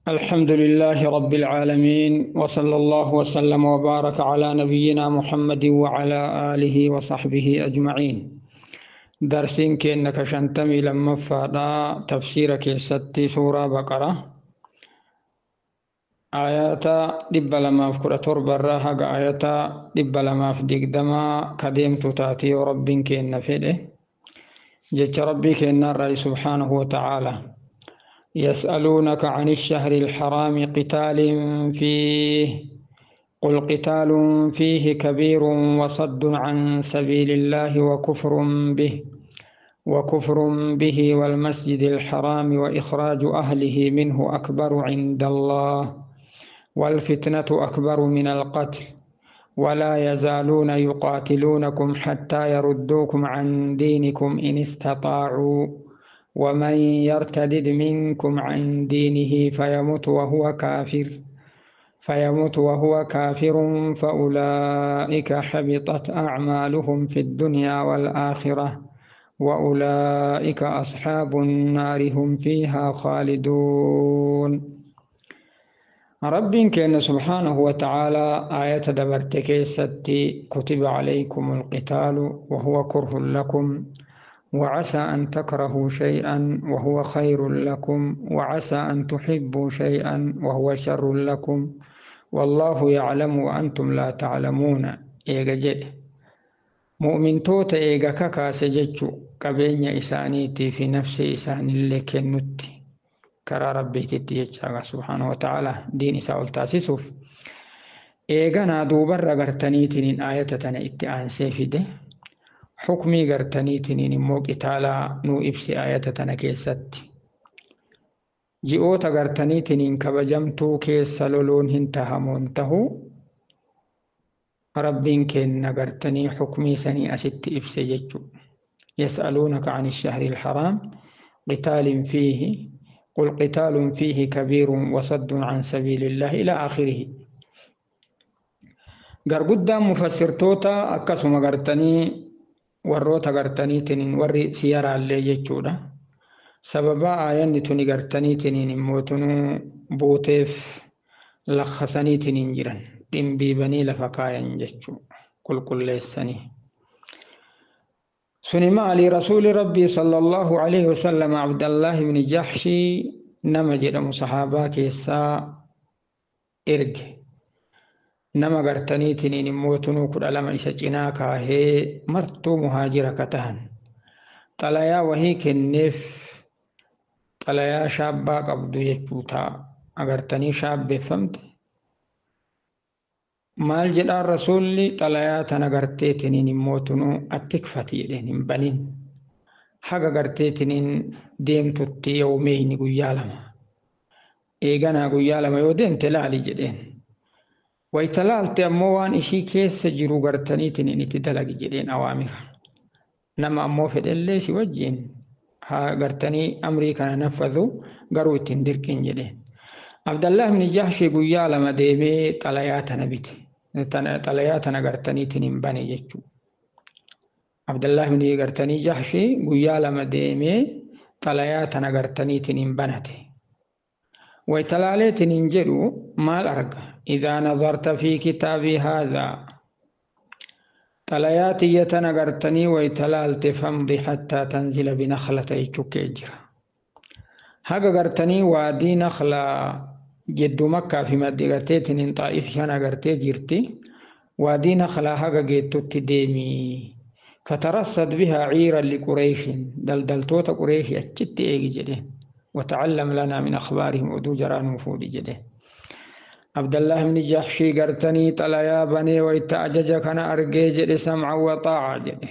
الحمد لله رب العالمين، وصلى الله وسلم وبارك على نبينا محمد وعلى آله وصحبه أجمعين. درسين كأنك شنتمي لما فادا تفسير كيستي سورة بقرة آيات 217 راها آيات 220 كديمت تاتي رب كأن فيده جت ربي كأن الرأي سبحانه وتعالى. يسألونك عن الشهر الحرام قتال فيه، قل قتال فيه كبير وصد عن سبيل الله وكفر به والمسجد الحرام وإخراج أهله منه أكبر عند الله، والفتنة أكبر من القتل، ولا يزالون يقاتلونكم حتى يردوكم عن دينكم إن استطاعوا، ومن يرتدد منكم عن دينه فيمت وهو كافر فأولئك حبطت أعمالهم في الدنيا والآخرة، وأولئك أصحاب النار هم فيها خالدون. رب كان سبحانه وتعالى آية دبرتك ستي: كتب عليكم القتال وهو كره لكم، وعسى أن تكرهوا شيئا وهو خير لكم، وعسى أن تحبوا شيئا وهو شر لكم، والله يعلم وأنتم لا تعلمون. إيجا جد مؤمن توت إيجا كاكا سجدت قبين إسانيتي في نفس إسان اللي كنت كرا ربي تتيجا سبحانه وتعالى دين إساء تاسسوف. إيجا نادو برا غرتنيتين آية تنا إتعان سيفده حكمي غرتنيتين immoo qitaalaa nuu ibsi ayata tana keessatti. Ji'oota gartaniitiin kabajamtuu keessa loluun hin tahamuun tahu rabbiin kenna gartanii xukmii sanii asitti ibse jechu. يسألونك عن الشهر الحرام قتال فيه، قل قتال فيه كبير وصد عن سبيل الله إلى آخره. غرغدا مفسرتوتا أكسما غرتني warroota gartaniitiin warri siyaraallee jechuudha. Sababa aayanni tuni gartaniitiin immoo tunuu buuteef lakkasaniitiin jiran dhimbiibanii lafa kaayan jechuudha, qulqulleessanii. Suni maali? Rasuuli Rabbii sallallahu alaihi wasallam Abdallah ibn Jahshi nama jedhamu sahaabaa keessaa erge. Nama gartaniitiin immoo tunuu 12 isa cinaa kaahee martuu muhaajira ka tahan. Xalayaa wahii kenneef, xalayaa shaabbaa qabdu jechuu ta'a. Agartanii shaabbeeffamte. Maal jedhaan rasuulli? Xalayaa tana garteetiniin immoo tunuu attikfati jedheen, hin banin. Haga garteetiniin deemtutti yoomeeyni guyyaa 2. Eeganaa guyyaa 2 yoo deemte laali jedheen. Waytalaalte ammoo waan ishii keessa jiru gartaniitiin itti dalagi jedheen awaamira. Nama ammoo fedhellee si wajjin haa gartanii amrii kana naffatu, garuu ittiin dirqin jedheen. Abdallah ibn Jahshi guyyaa 2 deemee xalayaa tana bite. Xalayaa tana gartaniitiin hin bane jechuudha. Abdallah ibn gartanii Jahshi guyyaa 2 deemee xalayaa tana gartaniitiin hin banate. Waytalaaleetiin hin jedhu maal arga? إذا نظرت في كتابي هذا طلياتي يتنغرتني ويتلالت فامضي حتى تنزل بنخلة يتشكيجرا. هاغا غرتني وادي نخلة جد مكة في مدينة طائف شانا غرتي جرتي وادي نخلة هاغا جيتو تديمي فترصد بها عيرا لقريش دلدلتوت قريش أتشت إيجي جده وتعلم لنا من أخبارهم ودو جران وفود جده. عبد الله بن جحشي قرتني طليا بني ويتأجج كان أرجي جد سمع وطاعة جده.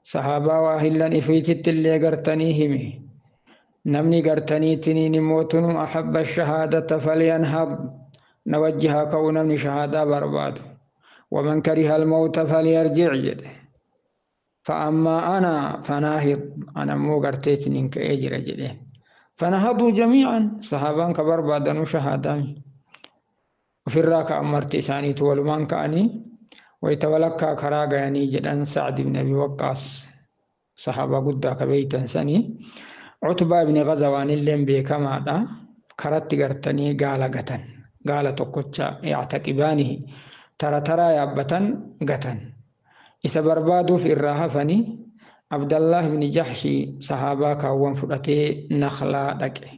صحابة واهلا إفيتت اللي قرتنيهم نمني قرتني تنين موتن أحب الشهادة فلينهض نوجه كون من شهادة برباد، ومن كره الموت فليرجع جده. فأما أنا فناهض، أنا مو قرتيتنين كأجر جده. فنهضوا جميعا صحابان كبربادنو شهادة وفي الراكة أمرت إساني تولمان كأني ويتولكا كراغا يعني جدًا سعد بن أبي وقاص صحابة قد كبيتا سني عتبة بن غزوان اللي بكما Karatti gartanii gaala gatan. Gaala tokkocha yactaqibaanihi tara taraa yaabbatan gatan. Isa barbaaduuf irraa hafanii Abdallah ibn Jahshi sahaabaa kaawwan fudhatee Nakhlaa dhaqe.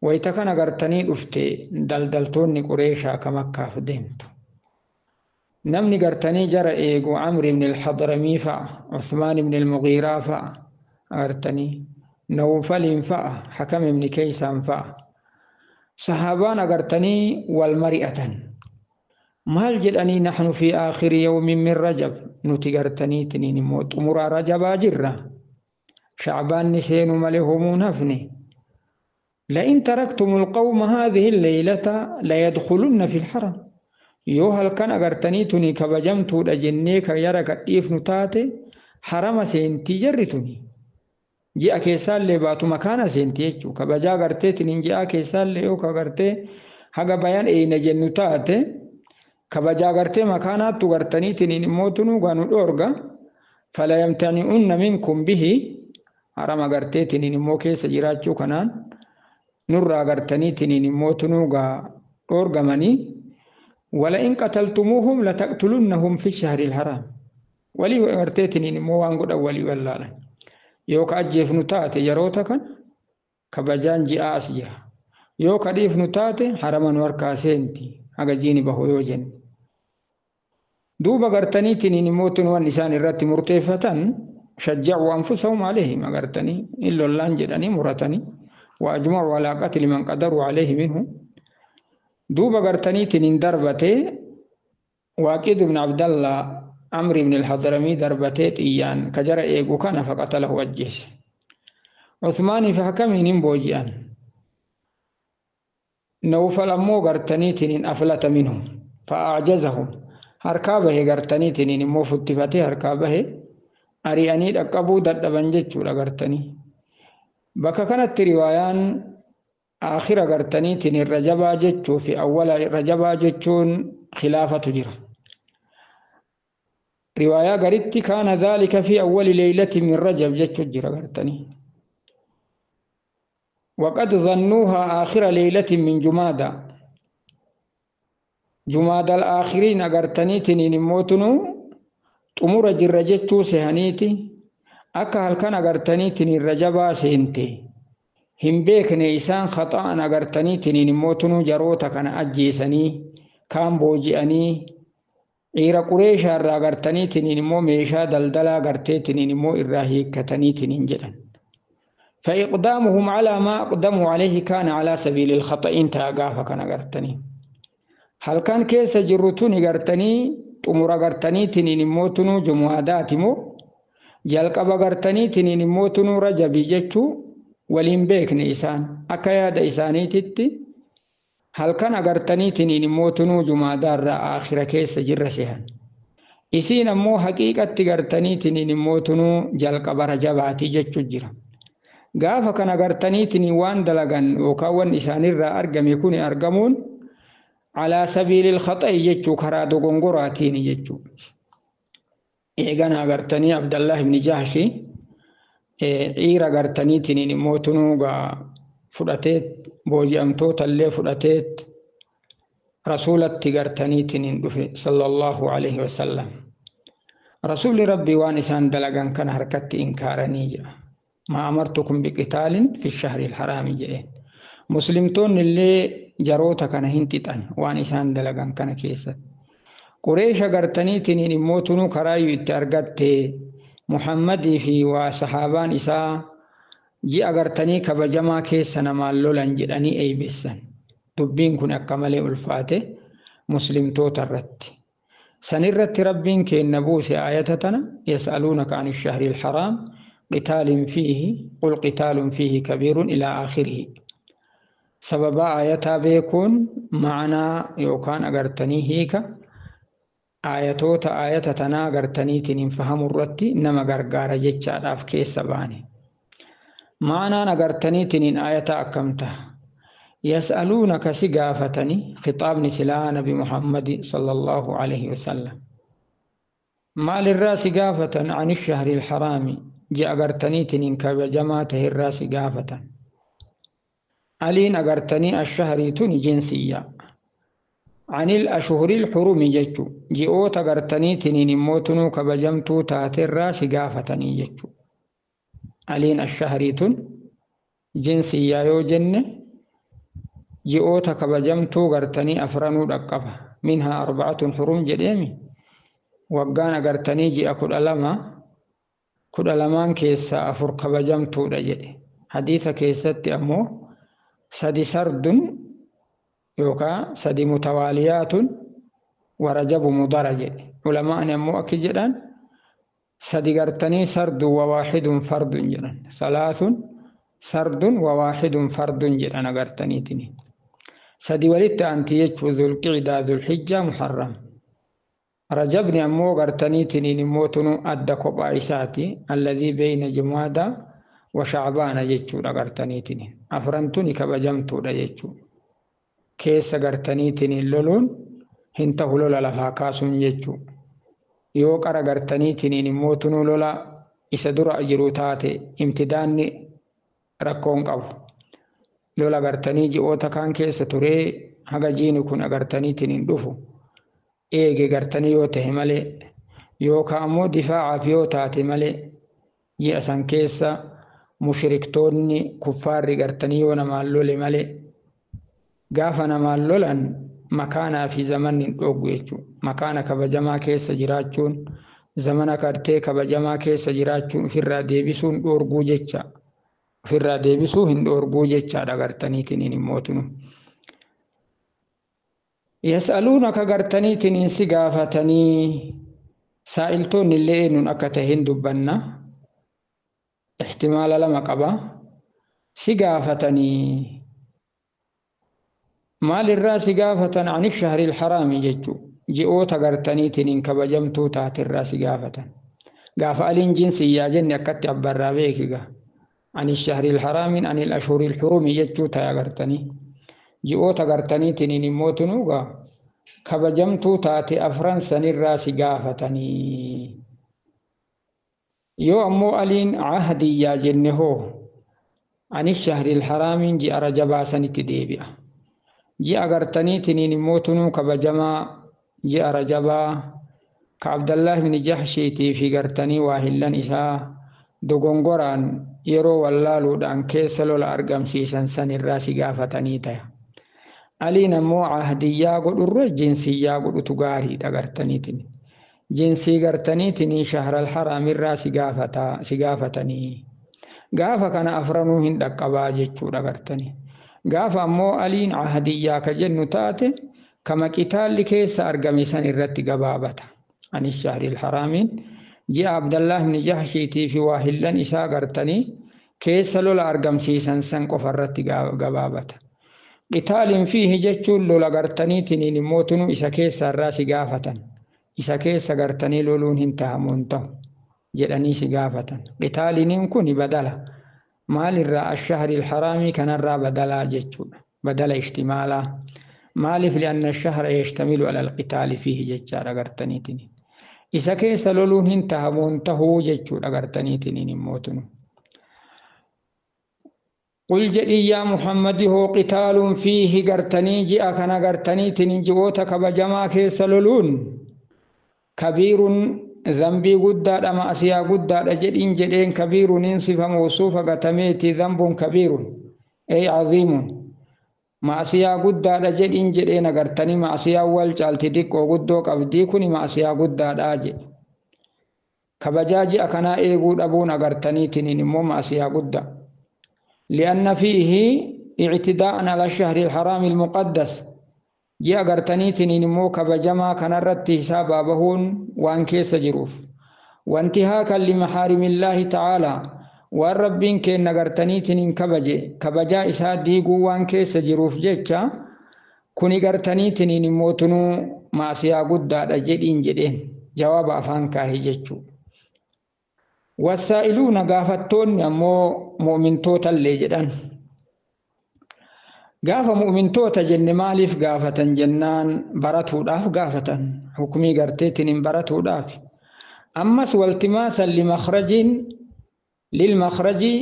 Wayita kana gartanii dhufte daldaltoonni Qureeshaa ka Makkaaf deemtu. Namni gartanii jara eegu Amr ibn al-Hadramii fa'a, Usmaan ibn al-Mughiiraa fa'a agartanii, Nawfaliin fa'a, Hakam ibn Keysaan fa'a. Sahaabaan agartanii wal mari'atan. Maal jedhanii nahnu fi aakhiri yawmin min Rajab nuti gartaniitiniin immoo xumuraa Rajabaa jirra. Shacbaanni seenuu malee homuun hafne. لئن تركتم القوم هذه الليلة ليدخلن في الحرم. Yoo halkan agartanii tuni kabajamtuudha jennee ka yara gadhiifnu taate harama seentii jarri tuni. Ji'a keessaallee baatu makaana seentii jechuudha. Kabajaa garteetiin ji'a keessaallee yoo gartee haga bayan eeyna jennu taate kabajaa gartee makaanaattu gartaniitiin immoo tunuu ganu dhoorga. Fala yamtani'unna minkum bihi harama garteetiin immoo keessa jiraachuu kanaan nurraa gartaniitiin immoo tunuu gaa dhoorgamanii. ولئن قتلتموهم لتقتلنهم في الشهر الحرام. ولي ورتيتني مو وان قد ولي ولا لا. يوك أجيف نتاتي يروتا كان كبجان جي أسجرا. يوك أديف نتاتي حرما وركا سنتي أجا جيني بهو يوجن. دوبا غرتني تنين موتن والنسان الرت مرتفة شجعوا أنفسهم عليهم أغرتني إلا اللانجدني مرتني وأجمعوا على قتل من قدروا عليه منه. دوبا غرتني تنين دربتي واقد بن عبد الله عمرو بن الحضرمي دربتي إيان كجرى إيغو كان فقتله الجيش. عثمان فحكم بوجيان نوفل أمو غرتني تنين أفلت منهم فأعجزهم. هركابه غرتني تنين مو فتفتي هركابه أرياني أقبو ددبن جتشو لغرتني. بكا كانت روايان آخر غرتني تنين رجبا جتشو في أول رجبا جتشون خلافة جرى. رواية غرتي كان ذلك في أول ليلة من رجب جتشو جرى غرتني. وقد ظنوها آخر ليلة من جمادى. جمادى الآخرين غرتني تنين موتنو تمر جر جتشو سهنيتي أكا هل كان غرتني تنين رجبا سهنتي. Hin beekne isaan khaxa'an agartaniitiin immoo jaroota kana ajjeesanii kaan booji'anii dhiira Qureeshaa irraa agartaniitiin immoo meeshaa daldalaa agarteetiin immoo irraa hiikkataniitiin jedhan. فإقدامهم على ما أقدموا عليه كان على سبيل الخطأ تاقافا كان أغرتني. هل كان كيس جرتوني أغرتني تمر أغرتني تنين موتنو جمعادات مو جلقب أغرتني تنين موتنو رجبي جتشو waliin beekne isaan akka yaada isaaniititti halkan agartaniitiin immoo tunuu jumaadaarraa aakhira keessa jirra sehan. Isiin ammoo haqiiqatti gartaniitiin immoo tunuu jalqaba rajabaatii jechuu jira. Gaafa kana gartaniitiin waan dalagan yookaan waan isaanirraa argame kun argamuun alaa sabiilil khaxa'i jechuu karaa dogongoraatiin jechuu. Eegana agartanii Abdallah ibn Jahshi dhiira gartaniitiin immoo tunuu gaa fudhateet booji'amtoota illee fudhateet rasuulatti gartaniitiin dhufe sallallahu alaihi wasallam. Rasuulli rabbii waan isaan dalagan kana harkatti inkaaranii jedha. ما أمرتكم بقتال في الشهر الحرام jedheen. Muslimtoonni illee jaroota kana hin xixan waan isaan dalagan kana keessatti. Qureesha gartaniitiin immoo tunuu karaayyuu itti argatte Muhammadii fi waa sahaabaan isaa ji'a gartanii kabajamaa keessa namaan lolan jedhanii eeybessan. Dubbiin kun akka malee ulfaate muslimtoota irratti. Sanirratti rabbiin kenna buuse aayata tana yas'aluunaka ani shahri alharaam qitaalin fiihi qul qitaalun fiihi kabiirun ilaa aakhirihi. Sababa aayataa beekuun ma'anaa yookaan agartanii hiika aayatoota aayata tanaa agartaniitiin hin fahamu irratti nama gargaara jechaadhaaf keessa baane. Ma'anaan agartaniitiin aayata akkam ta'a? Yas'aluunaka si gaafatanii khixaabni silaa Nabi Muhammad sallallahu alaihi wasallam. Maalirraa si gaafatan? Ani shahri alharaami ji'a agartaniitiin kabajamaa ta'erraa si gaafatan. Aliin agartanii ashahrii tuni jinsiyya. Anil ashhuril hurumi jechu ji'oota gartanii tiniin immoo tunuu kabajamtuu taaterraa si gaafatanii jechu. Aliin ashahrii tun jinsiyyaa yoo jenne ji'oota kabajamtuu gartanii afranuu dhaqqaba. Minhaa arba'atun hurum jedheemi waggaan agartanii ji'a 12 12 keessaa 4 kabajamtuudha jedhe. Hadiisa keessatti ammoo 3 sardun yookaan 3 mutawaaliyaatun warajabu mudara jedhe. Ulamaan ammoo akki jedhan 3 gartanii sardun wa waaxidun fardun jedhan. Salaasun sardun wa waaxidun fardun jedhan agartaniitini. 3 walitti aanti jechuu Zulqiidaa, Zulhijjaa, Muharram. Rajabni ammoo gartaniitiniin immoo tunu adda kophaa isaati. Allazii beeyna Jumaadaa wa Shacbaana jechuudha gartaniitiniin. Afran tuni kabajamtuudha jechuudha. Keessa gartaniitiniin loluun hin tahu lola lafaa kaasuun jechuudha. Yoo qara gartaniitiniin immoo tunuu lola isa dura jiru taate imtidaanni rakkoon qabu. Lola gartanii ji'oota kaan keessa turee haga jiini kun agartaniitiniin dhufu eege gartanii yoo tahe malee yookaan ammoo difaacaaf yoo taate malee ji'a san keessa mushriktoonni kuffaarri gartanii yoo namaan lole malee gaafa namaan lolan makaanaa fi zamanni hin dhooggu jechuudha. Makaana kabajamaa keessa jiraachuun zamana gartee kabajamaa keessa jiraachuun ofirraa deebisuun dhoorguu jecha. Ofirraa deebisuu hin dhoorguu jechaadha gartaniitiin immoo tunu. Yas'aluunaka gartaniitiin si gaafatanii saa'iltoonni illee eenyuun akka ta'e hin dubbanna. Ihtimaala lama qaba. Si gaafatanii maalirraa si gaafatan? Ani shahril haraami jechuudha. Ji'oota gartaniitiin kabajamtuu taaterraa si gaafatan. Gaafa aliin jinsiyyaa jenne akkatti abbarraa beekiga. Ani shahril haraamiin anil ashhuril hurumi jechuu ta'a gartanii. Ji'oota gartaniitiin immoo tunuugaa kabajamtuu taate afran sanirraa si gaafatanii. Yoo ammoo aliin ahdiyyaa jenne hoo ani shahril haraamiin ji'a rajabaa sanitti deebi'a. Ji'a gartaniitiin immoo tunuu kabajamaa ji'a rajabaa ka Abdallah ibn Jahshiitii fi gartanii waa hillan isaa dogongoraan yeroo wallaaluudhaan keessa lola argamsiisan sanirraa si gaafatanii ta'a. Aliin ammoo ahdiyyaa godhurra jinsiyyaa godhutu gaariidha gartaniitiin. Jinsii gartaniitiin shahral haraamirraa si gaafatanii. Gaafa kana afranuu hin dhaqqabaa jechuudha gartanii. Gaafa ammoo aliin ahdiyyaa ka jennu taate kama qitaalli keessa argame san irratti gabaabata. Ani shahril haraamiin ji'a Abdallah ibn Jahshiitii fi waa hillan isaa gartanii keessa lola argamsiisan san qofa irratti gabaabata. Qitaaliin fiihi jechuun lola gartaniitiin immoo tunu isa keessa irraa si gaafatan. Isa keessa gartanii loluun hin tahamu hin ta'u jedhanii si gaafatan. Qitaaliin kun badala. Maalirraa ashahril haraamii kanarraa badalaa jechuudha. Badala ishtimaalaa. Maaliif li'anna ashahra yashtamilu alal qitaali fiihi jechaadha gartaniitiin. Isa keessa loluun hin tahamu hin tahuu jechuudha gartaniitiin immoo tunu. Qul jedhi yaa Muhammadi hoo qitaaluun fiihi gartanii ji'a kana gartaniitiin ji'oota kabajamaa keessa loluun kabiirun zambii guddaadha ma'asiyaa guddaadha jedhiin jedheen kabiirun hin sifa mawsuufa gatameeti zambuun kabiirun ey aziimun ma'asiyaa guddaadha jedhiin jedheen agartanii ma'asiyaa wal caalti diqqoo guddoo qabdii kuni ma'asiyaa guddaadha jedhe. Kabajaa ji'a kanaa eeguu dhabuun agartaniitiin immoo ma'asiyaa guddaa. لأن فيه اعتداء على الشهر الحرام المقدس ji'a gartaniitiin immoo kabajamaa kanarratti hisaabaa bahuun waan keessa jiruuf. Wanti haakan limaxaarimillaahi ta'aalaa waan rabbiin kenna gartaniitiin kabaje kabajaa isaa diiguu waan keessa jiruuf jecha kuni gartaniitiin immoo tunuu maasiyaa guddaadha jedhiin jedheen jawaaba afaan kaahee jechuudha. Wasaa'iluuna gaafattoonni ammoo mu'mintootallee jedhan. Gaafa mu'mintoota jenne maaliif gaafatan jennaan baratuudhaaf gaafatan hukumii garteetiin hin baratuudhaaf. Ammas waltimaasan limakhrajiin lilmakhrajii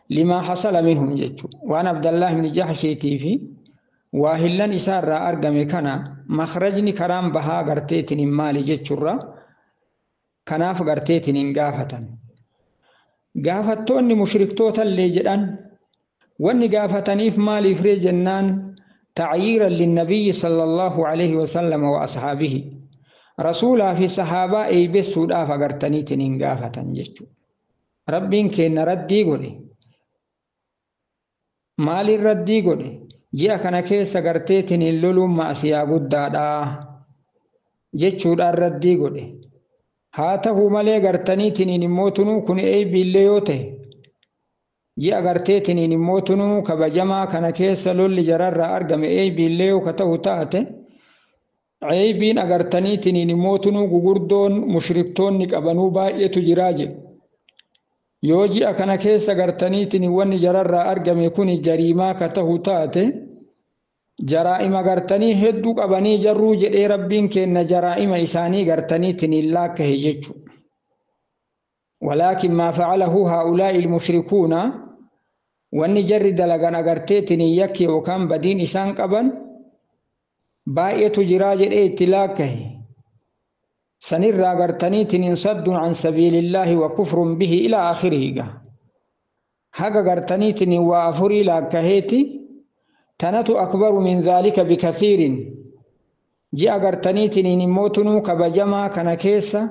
Limaa hasala minhum jechuudha. Waan Abdallah ibn Jahshiitii fi waa hillan isaarraa argame kana makrajni karaan bahaa garteetiin maali jechuurra kanaaf garteetiin hin gaafatan. Gaafattoonni mushriktootallee jedhan wanni gaafataniif maaliif ree jennaan tacyiiran linnabiyyi sala allahu alaihi wasallam wa ashaabihi rasuulaa fi sahaabaa eeybessuudhaaf agartaniitiin hin gaafatan jechuudha. Rabbiin keenna raddii godhe. Maaliin raddii godhe? Ji'a kana keessa garteetiin hin loluun ma'asiyaa guddaadha jechuudhaan raddii godhe. Haa ta'u malee gartaniitiin immoo tunuu kun eeybiillee yoo ta'e ji'a garteetiin immoo tunuu kabajamaa kana keessa lolli jararraa argame eeybiillee yoo ka ta'u taate eeybiin agartaniitiin immoo tunuu gugurdoon mushriktoonni qabanuu baay'eetu jiraa jedhu. Yoo ji'a kana keessa gartaniitiin wanni jararraa argame kun jariimaa ka ta'u taate jaraa'ima gartanii hedduu qabanii jarruu jedhee rabbiin kenna jaraa'ima isaanii gartaniitiin hin laakkahe jechuudha. Walaakin maa facalahu haa'ulaa'i ilmushrikuuna wanni jarri dalagan agarteetiin yakki yookaan badiin isaan qaban baay'eetu jiraa jedhee itti laakkahe. Sanirraa gartaniitiin saddun an sabiilillaahi wa kufrun bihi ilaa aakhirihi. Haga gartaniitiin waa afurii laakkaheeti tanatu akbaru min dhaalika bikathiirin. Ji'a gartaniitiin immoo tunuu kabajamaa kana keessa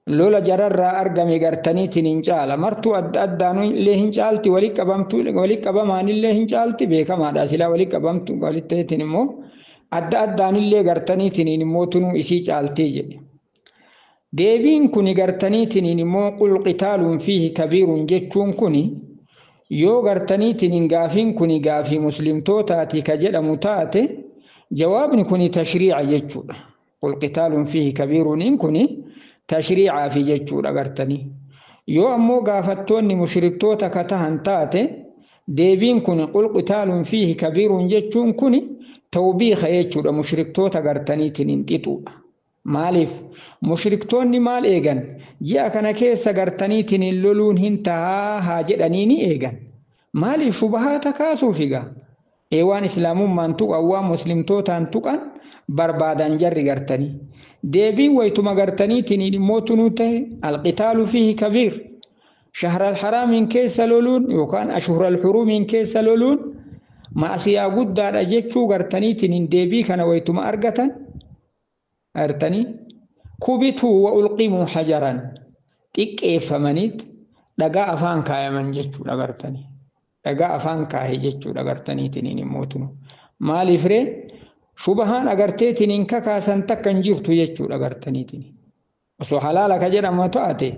lola jararraa argame gartaniitiin hin caala. Martuu adda addaanillee hin caalti, walitti qabamaanillee hin caalti, beekamaadha. Silaa walitti qabamtu walitti immoo adda addaanillee gartaniitiin immoo tunuu isii caaltii jedhe. Deebiin kuni gartaniitiin immoo qul qitaaluun fiihi kabiiruun jechuun kuni yoo gartaniitiin gaafiin kuni gaafii muslimtootaati ka jedhamu taate jawaabni kuni tashriica jechuudha. Qul qitaaluun fiihi kabiiruun kuni tashriicaafi jechuudha gartanii. Yoo ammoo gaafattoonni mushriktoota ka tahan taate deebiin kun qul qitaaluun fiihi kabiiruun jechuun kuni tawbiiqa jechuudha mushriktoota gartaniitiin hin xixuudha. Maaliif mushriktoonni maal eegan? Ji'a kana keessa gartaniitiin hin loluun hin tahaa haa jedhanii ni eegan. Maaliif shubahaata kaasuuf egaa? Waan islaamummaan tuqan waan muslimtootaan tuqan barbaadan jarri gartanii. Deebiin waytuma gartaniitiin immoo tunuu ta'e alqitaalu fiihi kabiir. Shahral haraamiin keessa loluun yookaan ashhural hurumiin keessa loluun ma'asiyaa guddaadha jechuu gartaniitiin deebii kana waytuma argatan. Artanii kubituu wa ulqimuu hajaran xiqqeeffamaniit dhagaa afaan kaayaman jechuudha gartanii. Dhagaa afaan kaahe jechuudha gartaniitiin immoo tunu. Maaliif ree shubahaan agarteetiin kakaasan takka hin jirtu jechuudha gartaniitiin. Osoo halaala ka jedhamu taate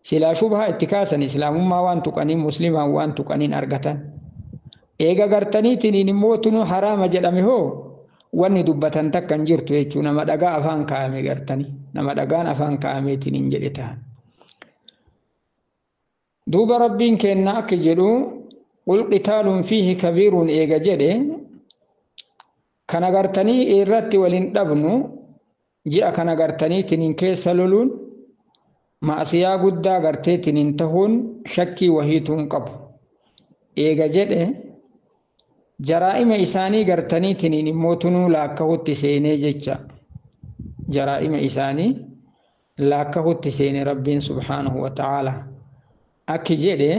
silaa shubahaa itti kaasan islaamummaa waan tuqaniin muslimaan waan tuqaniin argatan. Eega gartaniitiin immoo tunu haraama jedhame hoo wanni dubbatan takka hin jirtu jechuudha. Nama dhagaa afaan kaa'ame gartanii nama dhagaan afaan kaa'ameetiin hin jedhe ta'an. Duuba rabbiin kenna akka jedhu qul qitaaluun fiihi kabiiruun eega jedhe kana gartanii irratti waliin dhabnu ji'a kana gartaniitiin keessa loluun ma'asiyaa guddaa garteetiin tahuun shakkii wahiituun qabu. Eega jedhe jaraa'ima isaanii gartaniitiin immoo tunuu laakkahutti seenee jecha. Jaraa'ima isaanii laakkahutti seene rabbiin subhaanahu wa ta'aala. Akki jedhe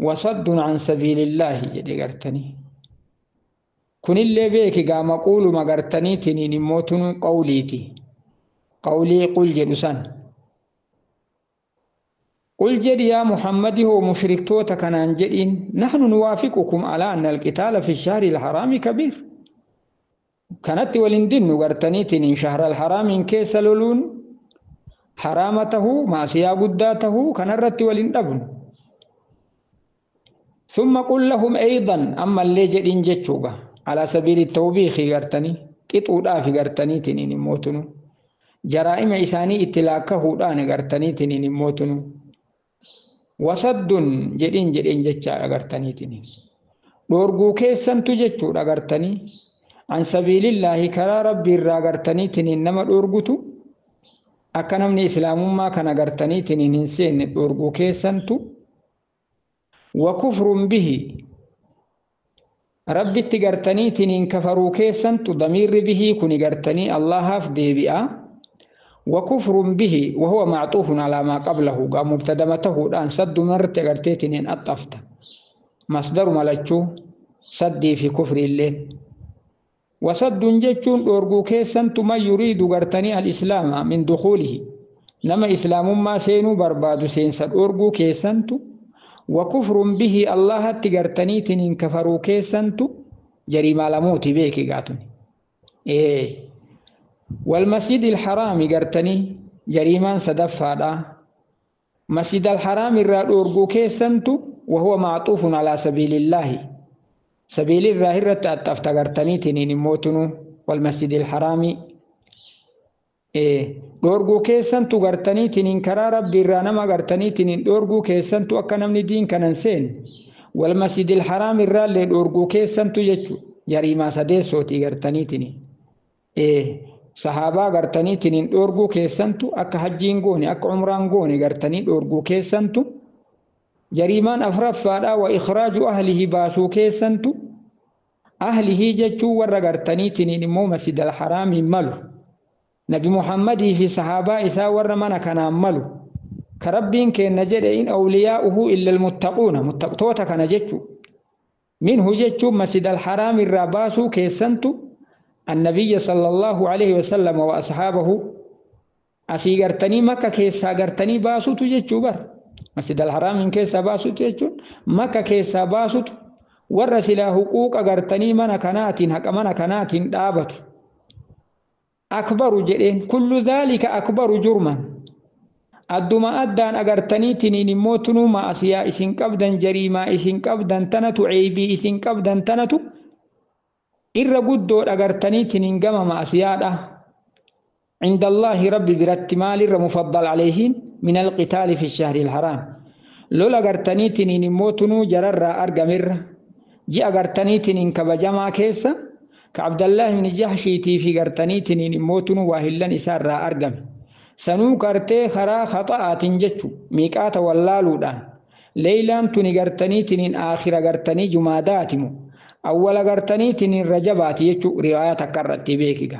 wasaddun an sabiilillaahi jedhe gartanii. Kunillee beeki gaa maquuluma gartaniitiin immoo tunuu qawliiti. Qawlii qul jedhu san. قل جد يا محمد هو مشركتوتا كنان جدين نحن نوافقكم على أن القتال في الشهر الحرام كبير. كانت ولندن غرتنيتين شهر الحرام كيس لولون حرامته معصية قداته كنرت ولندبن. ثم قل لهم أيضا أما اللي جدين جتشوغا على سبيل التوبيخ غرتني قطودا في غرتنيتين موتنو جرائم إساني اتلاكه دان غرتنيتين موتنو wasaddun jedhin jedhin jechaadha gartaniitiin. Dhoorguu keessantu jechuudha gartanii. An sabiilillaahi karaa rabbii irraa gartaniitiin nama dhoorgutu akka namni islaamummaa kana gartaniitiin hin seenne dhoorguu keessantu. Wakufrun bihi rabbitti gartaniitiniin kafaruu keessantu damiirri bihii kuni gartanii Allahaaf deebi'a. Wakufrun bihi wahuwa macxuufun alaa maa qablahu gaa mubtadama tahuudhaan sadduma irratti agarteetiniin axxafta. Masdaru malachuu saddii fi kufri illeen. Wasaddun jechuun dhoorguu keessantu man yuriidu gartanii al-islaama min dukuulihi nama islaamummaa seenuu barbaadu seensa dhoorguu keessantu wakufrun bihi Allahatti gartaniitiniin kafaruu keessantu jariimaa lamuuti beeki gaatuni. والمسجد الحرام قرتني جريمان سدفادا مسجد الحرام الرأورغو كيسنتو وهو معطوف على سبيل الله سبيل الظاهرة أتفتقرتني تنين موتنو والمسجد الحرام دورغو كيسنتو قرتني تنين كرا ربي الرانما قرتني تنين دورغو كيسنتو أكنمني دين كننسين والمسجد الحرام الرالي دورغو كيسنتو يجو جريمة سديسوتي قرتني تنين sahaabaa gartaniitiin dhoorguu keessantu akka hajjiin goone akka umraan goone gartanii dhoorguu keessantu jariimaan afraffaadha wa ikhraaju ahlihi baasuu keessantu ahlihii jechuun warra gartaniitiin immoo masjidal haraamiin malu nabi Muhammadii fi sahaabaa isaa warra mana kanaan malu ka rabbiin kenna jedhe in awliyaa'uhu illa almuttaquuna muttaqtoota kana jechuu minhu jechuun masjidal haraamirraa baasuu keessantu النبي صلى الله عليه وسلم وأصحابه أسي غرتني مكة كيسا غرتني باسوتو جيتشو بر مسجد الحرام من كيسا باسوتو جيتشو مكة كيسا باسوتو ورسلا حقوق غرتني من كناتين حق من كناتين دابتو أكبر جدين كل ذلك أكبر جرما أدوما أدان أغرتني تنين موتنو ما أسيا إسن قبدا جريما إسن قبدا تنتو عيبي إسن قبدا تنتو irra guddoo dhagartaniitiin gama maasiyaadha. عند الله ربي biratti maalirra mufaddal alayhiin min alqitaali fi shahri alharaam. Lola gartaniitiin immoo tunuu jararraa argamirra ji'a gartaniitiin kabajamaa keessa ka Abdallah ibn Jahshiitii fi gartaniitiin immoo tunuu waa hillan isaarraa argame. Sanuu gartee karaa khaxa'aatiin jechu miiqaata wallaaluudhaan leeylaan tuni gartaniitiin aakhira gartanii jumaadaatimu. Awwala gartaniitiin rajabaati jechuun riwaayaa takka irratti beekiga.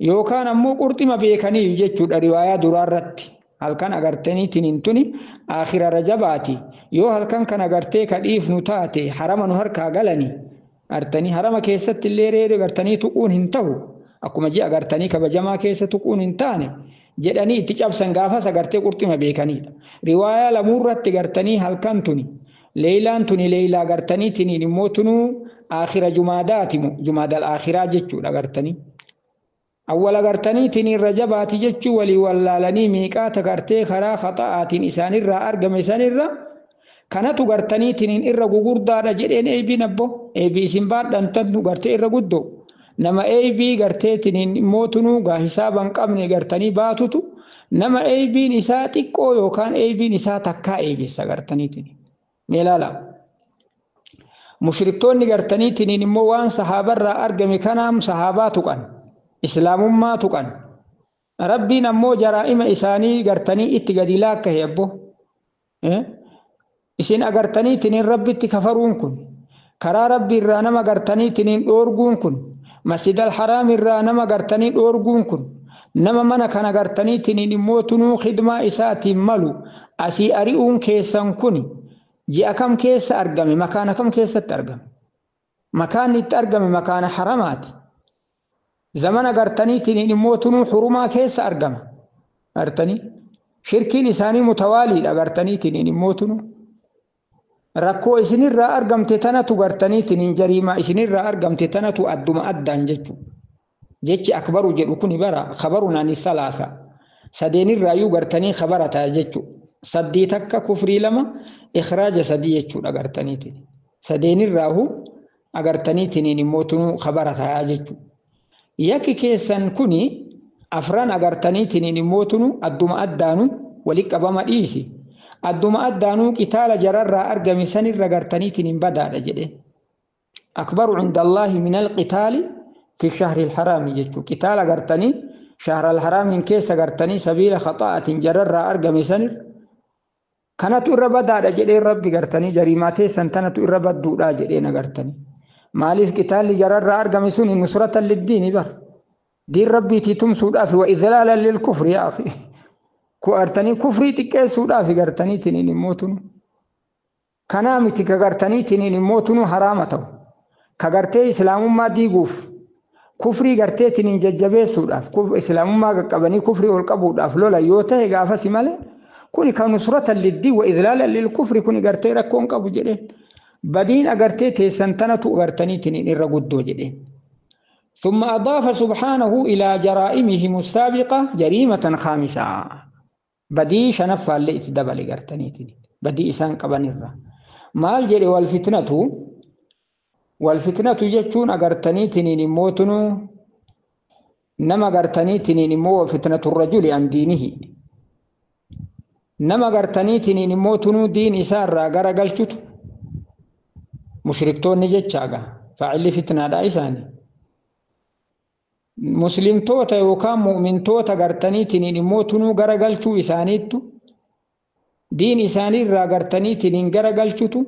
Yookaan ammoo qurxima beekanii jechuudha riwaayaa duraa irratti. Halkan agartaniitiin tuni aakhira rajabaati. Yoo halkan kan agartee ka dhiifnu taate harama nu harkaa galani. Gartanii harama keessatti illee reeree gartanii tuquun hin ta'u. Akkuma ji'a gartanii kabajamaa keessa tuquun hin taane jedhanii itti cabsan gaafas agartee qurxima beekanidha. Riwaayaa lamuurratti gartanii halkan tuni. Leeylaan tuni leeylaa gartaniitiin immoo tunuu aakhira jumaadaati jumaadal aakhiraa jechuudha gartanii. Awwala gartaniitiin rajabaati jechuu walii wallaalanii miiqaata gartee karaa khaxa'aatiin isaanirraa argame sanirra kanatu gartaniitiin irra gugurdaadha jedheen eebiin abbo eebii isin baadhantantu gartee irra guddoo nama eebii garteetiin immoo tunuu gaa hisaaban qabne gartanii baatutu nama eebiin isaa xiqqoo yookaan eebiin isaa takkaa eebissa gartaniitiin. Meelaala mushriktoonni gartaniitiin immoo waan sahaabarraa argame kanaam sahaabaa tuqan islaamummaa tuqan rabbiin ammoo jaraa'ima isaanii gartanii itti gadi laakkahe abbo isin agartaniitiin rabbitti kafaruun kun karaa rabbi irraa nama gartaniitiin dhoorguun kun masjidal haraam irraa nama gartanii dhoorguun kun nama mana kana gartaniitiin immoo tunuu khidmaa isaatiin malu asii ari'uun keessan kuni ji'a kam keessa argame makaana kam keessatti argame makaanni itti argame makaana haramaati zamana gartaniitiin immoo tunuu hurumaa keessa argama gartanii shirkiin isaanii mutawaaliidha gartaniitiin immoo tunuu rakkoo isinirraa argamte tanatu gartaniitiin jariimaa isinirraa argamte tanatu adduma addaan jechu jechi akbaru jedhu kuni bara khabarun ani salaasa sadeenirraayyuu gartanii khabara ta'a jechu saddii takka kufrii lama ikhraaja sadii jechuudha gartaniitiin sadeenirraahu agartaniitiin immoo tunuu khabara ta'a jechuudha. Yakki keessan kuni afran agartaniitiin immoo tunuu adduma addaanuu walitti qabama dhiisi. Adduma addaanuu qitaala jararraa argame sanirra gartaniitiin hin badaadha jedhe. Akbaru cinda Allaahi min alqitaali fi shahri alharaami jechuudha. Qitaala gartanii shahra alharaamiin keessa gartanii sabiila khaxa'atiin jararraa argame sanirra Kanatu irra badaadha jedhee Rabbi gartanii jariimaa teessan tanatu irra badduudha jedheen agartanii. Maaliif qitaalli jararraa argame suni nusratan liddiini bar. Diin Rabbiitii tumsuudhaaf wa idlaalan lilkufri yaafi. Ku artanii kufrii xiqqeessuudhaaf gartaniitiin immoo tunu. Kanaa miti ka gartaniitiin immoo tunu haraama ta'u. Ka gartee islaamummaa diiguuf kufrii garteetiin jajjabeessuudhaaf islaamummaa qaqqabanii kufrii ol qabuudhaaf lola yoo ta'e gaafasi malee kuni kan nusratan liddii wa idlaalan lilkufri kuni gartee rakkoon qabu jedheen. Badiin agartee teessan tanatu agartaniitiin irra guddoo jedheen. ثم أضاف سبحانه إلى جرائمهم السابقة جريمة خامسة. بدي شنفا اللي اتدبل قرتنيتني بدي إسان قبن الرا مال جري والفتنة والفتنة يجون أقرتنيتني نموتنو نما قرتنيتني نمو فتنة الرجل عن دينه نما قرتنيتني نموتنو دين إسان را قرقلشت مشركتون نجتشاقا فعلي فتنة دا إساني Muslimtoota yookaan mu'mintoota gartaniitiin immootunuu garagalchuu isaaniittu diin isaaniirraa gartaniitiin garagalchutu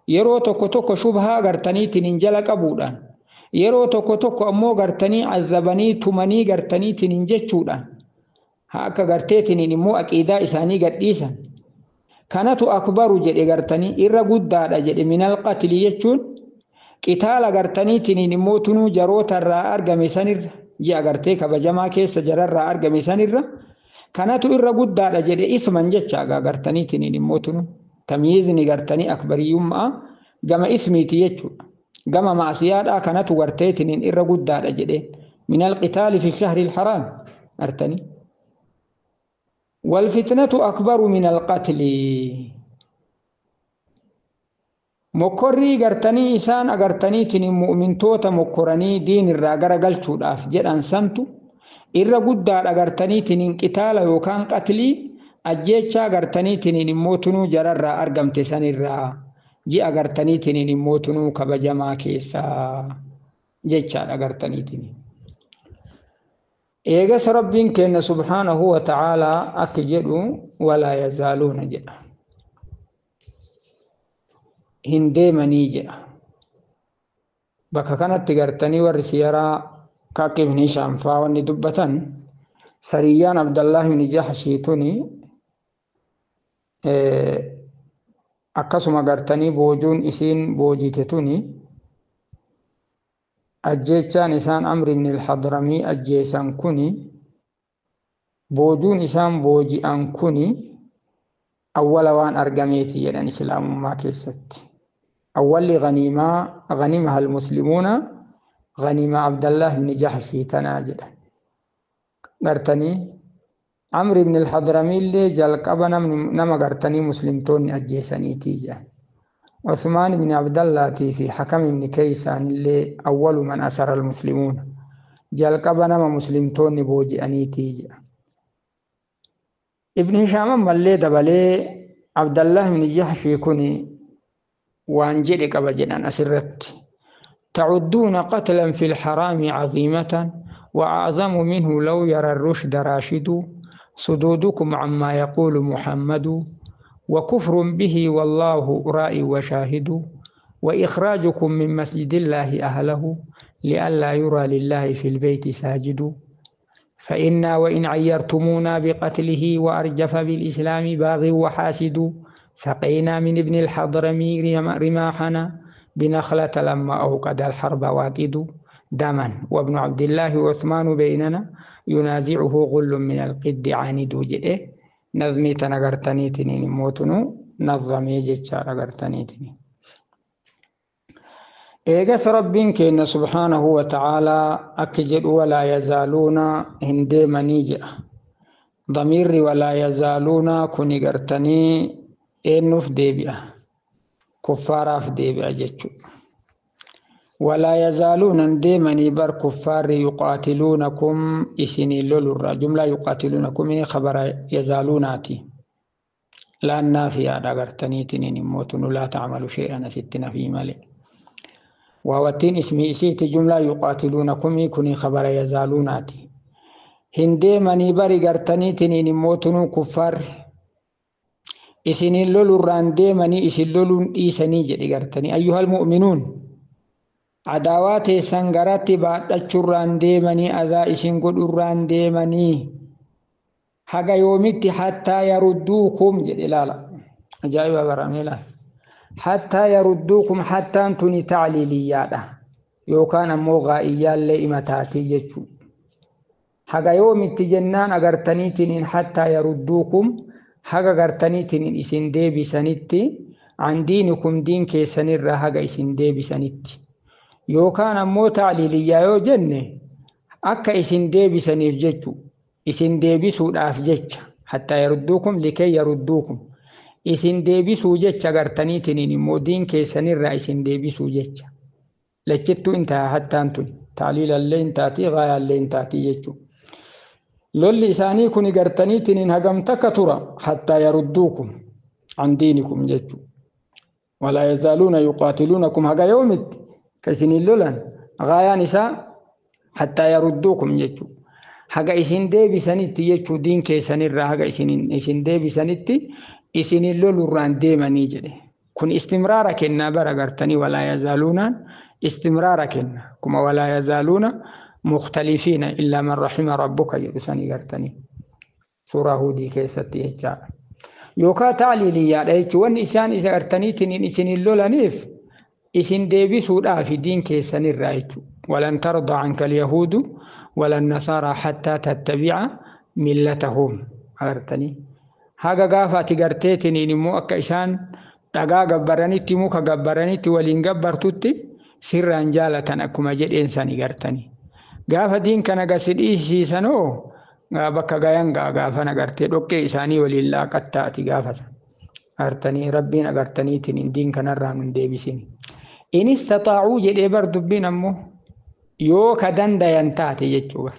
yeroo tokko tokko shubhaa gartaniitiin jala qabuudhaan yeroo tokko tokko ammoo gartanii azabanii tumanii gartaniitiin jechuudhaan akka garteetiin immoo aqiidaa isaanii gadhiisan kanatu akbaru jedhe gartanii irra guddaadha jedhe minal qatli jechuun qitaala gartaniitiin immoo tunuu jarootarraa argame sanirra ji'a gartee kabajamaa keessa jararraa argame sanirra kanatu irra guddaadha jedhe isman jecha gartaniitiin immoo tunuu tamyiizni gartanii akbariyyummaa gama ismiiti jechuudha gama maasiyaadhaa kanatu garteetiin irra guddaadha jedhe minal qitaali fi shahri haraam gartanii. والفتنة أكبر من القتل Mokkorrii gartanii isaan agartaniitiin mu'mintoota mokkoranii diin irraa garagalchuudhaaf jedhan santu irra guddaadha gartaniitiin qitaala yookaan qatlii ajjeechaa gartaniitiin immoo tunuu jararraa argamte sanirraa ji'a gartaniitiin immoo tunuu kabajamaa keessaa jechaadha gartaniitiin. Eegas Rabbiin keenya subhaanahu wa ta'aalaa akka jedhu walaa yazaaluuna jedha. Hin deemanii jedha. Bakka kanatti gartanii warri siyaraa kakka Ibn Hishaam fa'aa wanni dubbatan sariyyaan Abdallah ibn Jahshii tuni akkasuma gartanii boojuun isiin boojite tuni ajjeechaan isaan Amr ibn al-Hadramii ajjeesan kuni boojuun isaan booji'an kuni awwala waan argameeti jedhan islaamummaa keessatti. أول غنيمة غنمها المسلمون غنيمة عبد الله بن جحش تناجلا قرتني عمرو بن الحضرمي اللي جل قبنا نما قرتني مسلم توني أجيسني تيجا عثمان بن عبد الله في حكم بن كيسان اللي أول من أسر المسلمون جل قبنا ما مسلم توني بوجي أني تيجا ابن هشام ملي دبلي عبد الله بن جحش يكوني وان جدي قبجنا أسرت تعدون قتلا في الحرام عظيمة وأعظم منه لو يرى الرشد راشد صدودكم عما يقول محمد وكفر به والله رائي وشاهد وإخراجكم من مسجد الله أهله لئلا يرى لله في البيت ساجد فإنا وإن عيرتمونا بقتله وأرجف بالإسلام باغي وحاسد سقينا من ابن الحضرمي رماحنا بنخلة لما أوقد الحرب واكد دما وابن عبد الله وعثمان بيننا ينازعه غل من القد عاند جئه نظمي تنغرتنيتني موتنو نظمي جتشار غرتنيتني إيغس ربين كإن سبحانه وتعالى أكجد ولا يزالون هندي منيجة ضمير ولا يزالون كوني غرتني eennuuf deebi'a kuffaaraaf deebi'a jechuudha. Walaa yazaaluuna deemanii bar kuffaarri yuqaatiluunakum isinii lolurraa jumlaa yuqaatiluunakum khabara yazaaluunaati. Laan naafiyaadha agartaniitiin immoo tunu laa ta'amalu shee'an asitti nafii malee. Waawattiin ismii isiiti jumlaa yuqaatiluunakum kuni khabara yazaaluunaati. Hin deemanii bari gartaniitiin immoo tunu kuffaarri Isiniin lolurraan deemanii isin loluun dhiisanii jedhe gartanii. Ayyuhal mu'minuun, adaawaa teessan garatti baadhachuurraan deemanii, azaa isin godhurraan deemanii, haga yoomitti? Hattaa yarudduukum jedhe. Ilaala, ajaa'iba baramee ilaala. Hattaa yarudduukum, hattaan tuni tacliiliyyaadha yookaan ammoo gaa'iyyaallee imataatii jechuu. Haga yoomitti jennaan agartaniitiniin hattaa yarudduukum, haga gartaniitiniin isin deebisanitti, an diinikum, diin keessanirraa haga isin deebisanitti, yookaan ammoo tacliiliyyaa yoo jenne akka isin deebisaniif jechu, isin deebisuudhaaf jecha. Hattaa yarudduukum likay yarudduukum, isin deebisuu jecha gartaniitiniin immoo diin keessanirraa isin deebisuu jecha. Lachittuu intaa hattaan tun tacliilallee hin taatii, gaayaallee hin taatii jechuu. Lolli isaanii kun gartaniitiniin hagam takka tura? Hattaa yarudduukum an diinikum jechuu. Walaa yazaaluuna yuqaatiluunakum, haga yoomitti ka isiniin lolan? Gaayaan isaa hattaa yarudduukum jechuu, haga isin deebisanitti jechuu. Diin keessanirraa haga isin deebisanitti isiniin lolurraan deemanii jedhe. Kun istimraara kennaa bara gartanii. Walaa yazaaluunaan istimraara kenna, kuma walaa yazaaluuna mukhtalifiina illaa man rahima rabbuka jedhu sanii gartanii, suuraa Huudii keessatti jechaadha. Yookaan tacliiliyyaadha jechuun wanni isaan isa gartaniitiin isiniin lolaniif isin deebisuudhaaf diin keessanirraa jechuudha. Walan tarda anka alyahuudu walan nasaaraa hattaa tattabi'a millatahum agartanii. Haga gaafa ati garteetiniin immoo akka isaan dhagaa gabbaranitti, muka gabbaranitti waliin gabbartutti sirraan jaalatan akkuma jedheen sani gartanii. Gaafa diin kana gasi dhiisisanoo bakka gayan gaa gaafa agartee dhoqqee isaanii waliin laaqattaa ati gaafa agartanii. Rabbiin agartaniitiin diin kanarraa nun deebisin. In istaxaacuu jedhee bar dubbiin ammoo yoo ka dandayan taate jechuu bar.